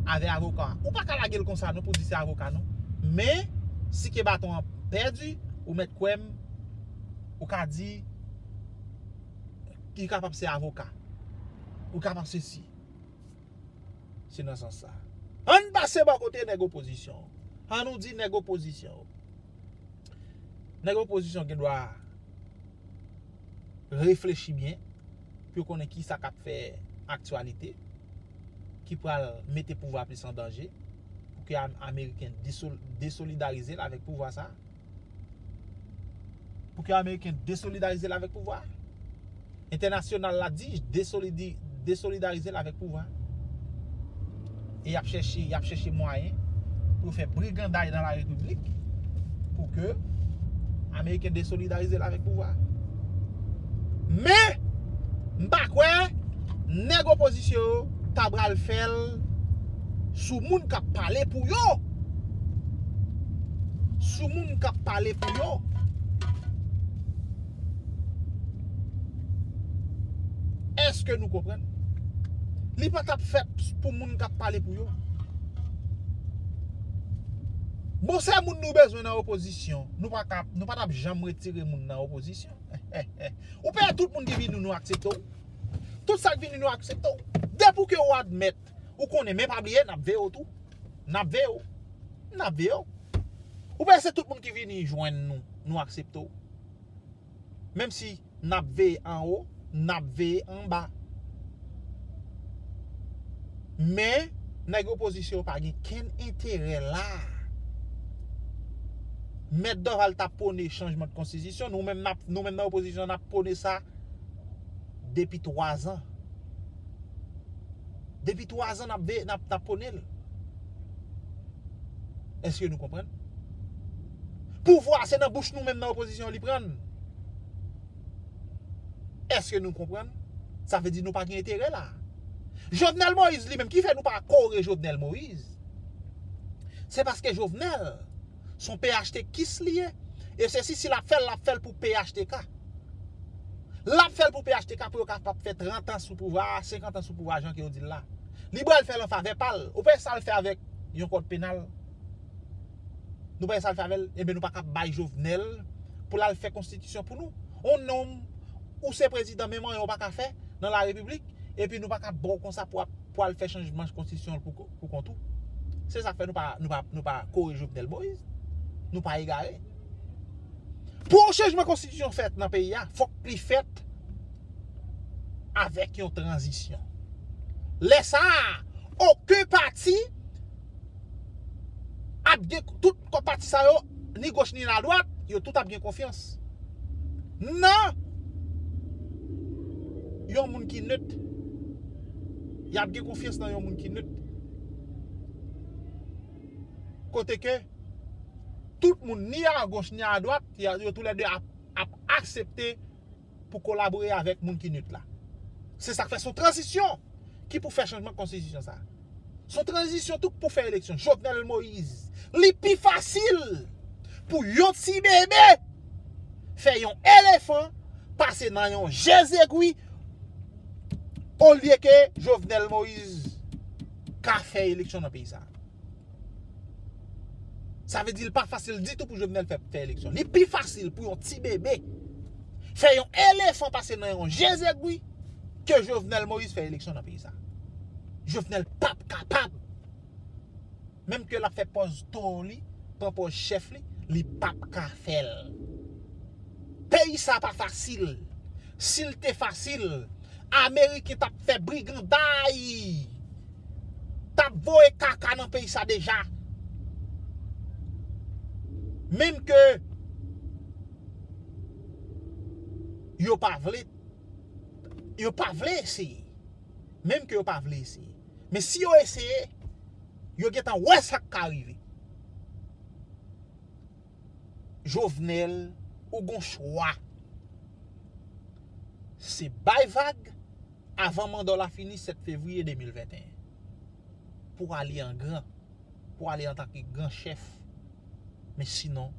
avè avoka, ou pa ka lage l konsa non pou di se avoka non. Men, si ke baton an pèdi, ou mèt kwè m, ou ka di li kapab se avoka. Ou kapab sesi. Se nan sans sa. Ann pase bò kote nèg opozisyon. Ann nou di nèg opozisyon. Nèg opozisyon gen dwa reflechi byen pou yo konnen ki sa k ap fè aktyalite, ki pral mete pouvwa plis an danje, pou ke Am-, Ameriken desol-, desolidarize l avèk pouvwa sa. Pou ke Ameriken desolidarize l avèk pouvwa. Entènasyonal la di desolidi-, desolidarize l avèk pouvwa. E y ap chèche, y ap chèche mwayen pou yo fè briganday nan la repiblik pou ke Ameriken desolidarize l avèk pouvwa. Men, m pa kwè nèg opozisyon yo ta pral fè l sou moun k ap pale pou yo. Sou moun k ap pale pou yo. Èske nou konprann? Li pa t ap fèt pou moun k ap pale pou yo. Bon, se moun nou bezwen nan opozisyon. Nou pa ka, nou pa t ap janm retire moun nan opozisyon. Ou peye tout moun ki vini nou aksepte w. Tout sa k vini nou aksepte w. Depi ke w admèt, ou konnen, men pa bliye, n ap veye w tou. N ap veye w. N ap veye w. Ou peye se tout moun ki vini jwenn nou, nou aksepte w. Menm si n ap veye anwo, n ap veye anba. Men, nèg opozisyon yo pa gen kenn enterè la. Mèt Dorval t ap pwone chanjman de konstitisyon, nou menm n ap, nou menm nan opozisyon n ap pwone sa depi twazan. Depi twazan n ap ve-, n ap, n ap pwone l. Èske nou konprann? Pouvwa se nan bouch nou menm nan opozisyon li pran. Èske nou konprann? Sa vle di nou pa gen enterè la. Jovenel Moïse li menm, ki fè nou pa kore Jovenel Moïse? Se paske Jovenel se yon P H T kis li ye. E se si, si l ap fè l, l ap fè l pou P H T K. L ap fè l pou P H T K pou yo kapab fè trant an sou pouvwa a, senkant an sou pouvwa a, jan ke yo di l la. Li pral fè l an favè pa l. Ou pa wè sa l fè avèk yon kòd penal? Nou pa wè sa l fè avè l? Ebyen, nou pa ka bay Jovenel pou l al fè konstitisyon pou nou. On nonm, ou se prezidan, menm anyen ou pa ka fè nan la repiblik, epi nou pa ka ba w konsa pou ap pou al fè chanjman konstitisyon pou, pou kont ou. Se sa k fè nou pa, nou pa, nou pa kore Jovenel Moïse. Nou pa egare. Pou yon chanjman konstitisyon fèt nan peyi a, fòk li fèt avèk yon tranzisyon. Lè sa a, okenn pati ap gen, tout pati sa yo, ni goch ni adwat, yo tout ap gen konfyans nan yon moun ki net. Y ap gen konfyans nan yon moun ki net. Kote ke tout moun, ni agoch ni adwat, y a, yo toulède ap, ap aksepte pou kolabore avèk moun ki net la. Se sa k fè se yon tranzisyon ki pou fè chanjman konstitisyon sa. Se yon tranzisyon tou pou fè eleksyon. Jovenel Moïse, li pi fasil pou yon ti bebe fè yon elefan pase nan yon je zegwi Olye ke Jovenel Moïse ka fè eleksyon nan peyi sa. Sa vle di l pa fasil ditou pou Jovenel fè, fè eleksyon. Li pi fasil pou yon ti bebe fè yon elefan pase nan yon je zegwi ke Jovenel Moïse fè eleksyon nan peyi sa. Jovenel p ap kapab. Menm ke l ap fè pòz towo li, pran pòz chèf li, li p ap ka fè l. Peyi sa pa fasil. Si l te fasil, Ameriken t ap fè briganday, t ap voye kaka nan peyi sa deja. Menm ke yo pa vle, yo pa vle eseye. Menm ke yo pa vle eseye. Men si yo eseye, yo gentan wè sa k ka rive. Jovenel, ou gon chwa. Se bay vag avan manda w la fini sèt fevriye de mil venteyen. Pou ale an gran, pou ale antanke gran chèf. Men sinon,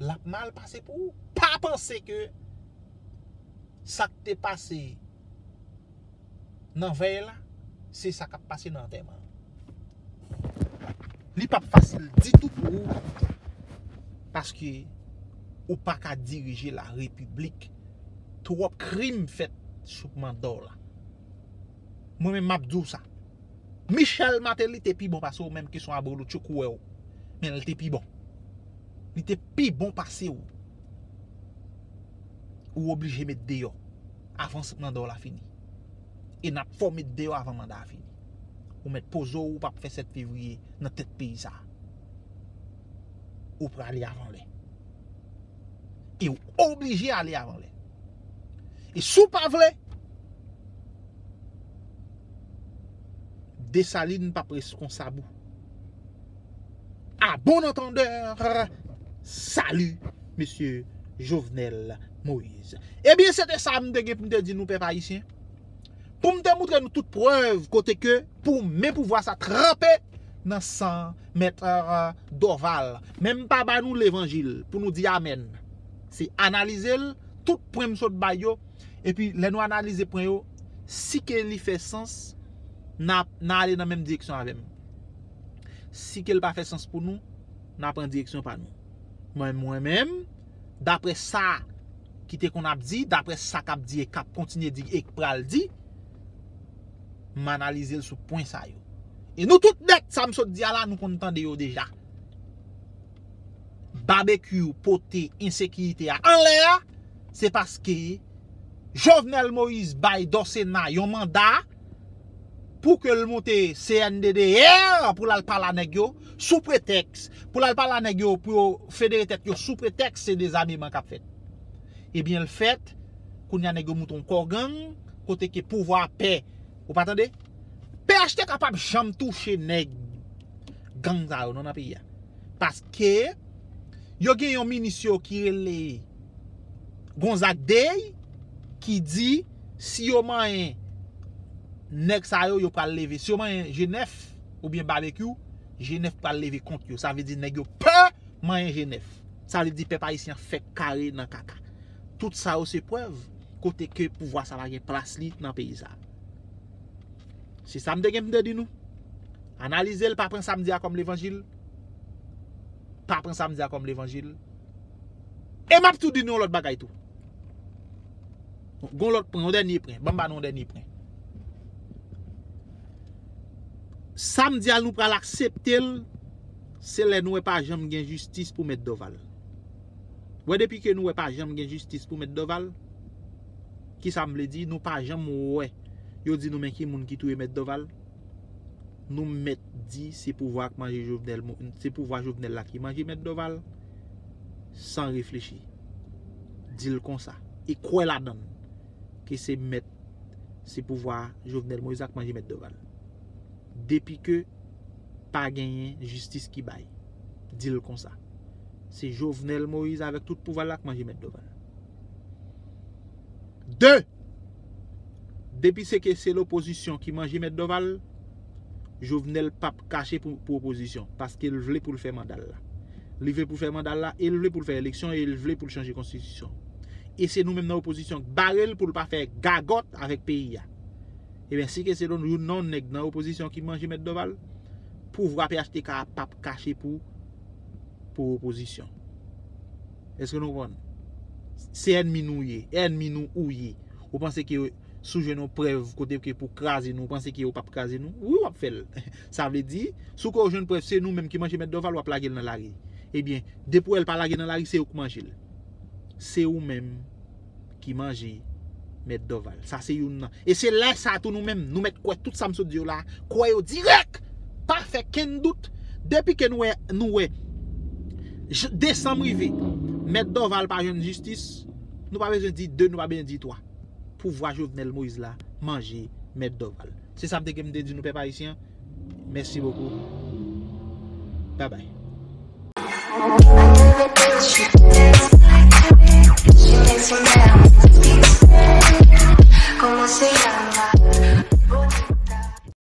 l ap mal pase pou ou. Pa panse ke sa k te pase nan vèy la, se sa k ap pase nan antèman. Li p ap fasil ditou pou ou, paske ou pa ka dirije la repiblik. Twòp krim fèt sou manda w la. Mwen menm m ap di w sa. Michel Martelly te pi bon pase w menm ke se yon abolotcho k wè w. Men l te pi bon. Li te pi bon pase w. Ou oblije met deyò avan manda w la fini. E n ap fè w met deyò avan manda a fini. Ou mèt poze w, ou p ap fè sèt fevriye nan tèt peyi sa. Ou prale avan lè. E w oblije ale avan lè. E si w pa vle, Desalin p ap reskonsab ou. À bon entendeur, salut, mesye Jovenel Moïse. Ebyen, se te sa m te gen pou m te di nou, pèp ayisyen. Pou m te moutre nou tout prèv kote ke pou men pouvwa sa tranpe nan san mèt, euh, Dorval. Men m pa ba nou levanjil pou nou di amèn. Se analize l, tout pwen m sot bay yo. Epi lè nou analize pwen yo, si ke li fè sans, n a, n a ale nan menm direksyon avè m. Si ke l pa fè sans pou nou, n a pran direksyon pa nou. Mwen, mwen menm, daprè sa ki te konn ap di, daprè sa k ap di e k ap kontinye di e k pral di, m analize l sou pwen sa yo. E nou tout nèt, sa m sot di a la, nou konn tande yo deja. Babekyou pote ensekirite a anlè a, se paske Jovenel Moïse bay Dòsena yon manda pou ke l monte C N D D R pou l al pale a nèg yo sou pretèks, pou l al pale a nèg yo pou yo federe tèt yo sou pretèks se dezameman k ap fèt. Ebyen, l fèt, kounye a nèg yo moute yon kò gang, kote ke pouvwa a pè. Ou pa tande? P H T K p ap janm touche nèg gang sa yo non nan peyi a. Paske yo gen yon minis yo ki rele Gonzague Day ki di si yo manyen nèg sa yo, yo pral leve. Si yo manyen G nèf oubyen Babekyou, G nèf pral leve kont yo. Sa vle di nèg yo pè manyen G nèf. Sa vle di pèp ayisyen an fèk kare nan kaka. Tout sa yo se prèv kote ke pouvwa sa pa gen plas li nan peyi sa. Se sa m te gen pou m te di nou. Analize l, pa pran sa m di a kòm levanjil. Pa pran sa m di a kòm levanjil. E m ap tou di nou yon lòt bagay tou. Gon lòt pwen, yon dènye pwen. Ban m ba nou yon dènye pwen. Sa m di a nou pral aksepte l, se lè nou wè pa janm gen jistis pou Mèt Dòval. Wè depi ke nou wè pa janm gen jistis pou Mèt Dòval, ki sa m vle di, nou pa janm wè yo di nou men ki moun ki touye Mèt Dòval. Nou mèt di se pouvwa k manje Jovenel Mo-, se pouvwa Jovenel la ki manje Mèt Dòval, san reflechi. Di l konsa. E kwè ladan l. Ke se mèt, se pouvwa Jovenel Moïse la k manje Mèt Dòval. Depi ke pa genyen jistis ki bay. Di l konsa. Se Jovenel Moïse avèk tout pouvwa l la k manje Mèt Dòval. De, depi se ke se lopozisyon ki manje Mèt Dòval, Jovenel p ap kache pou, pou opozisyon, paske l vle pou l fè manda l la. Li vle pou l fè manda l la, e l vle pou l fè eleksyon, e l vle pou l chanje konstitisyon. E se nou menm nan opozisyon k bare l pou l pa fè gagòt avèk peyi a. Ebyen, si ke se yon, yon non nèg nan opozisyon ki manje Mèt Dòval, pouvwa P H T K a p ap kache pou, pou opozisyon. Èske nou konprann? Se ènmi nou ye, ènmi nou ou ye. Ou panse ke si w jwenn yon prèv kote ke pou kraze nou, ou panse ke yo p ap kraze nou? Wi, w ap fè l. Sa vle di, si w kwè w jwenn prèv, se nou menm ki manje Mèt Dòval, w ap lage l nan lari. Ebyen, depi w wè l pa lage nan lari, se ou k manje l. Se ou menm ki manje Mèt Dòval. Sa se youn nan. E se lè sa tou nou menm, nou mèt kwè tout sa m sot di yo la, kwè yo dirèk. Pa fè kenn dout. Depi ke nou wè, nou wè, j-, desanm rive, Mèt Dòval pa jwenn jistis, nou pa bezwen di de, nou pa bezwen di twa. Pouvwa Jovenel Moïse la manje Mèt Dòval. Se sa m te gen m te di nou, pèp ayisyen. Mèsi bokou. Babay. Kòman se la?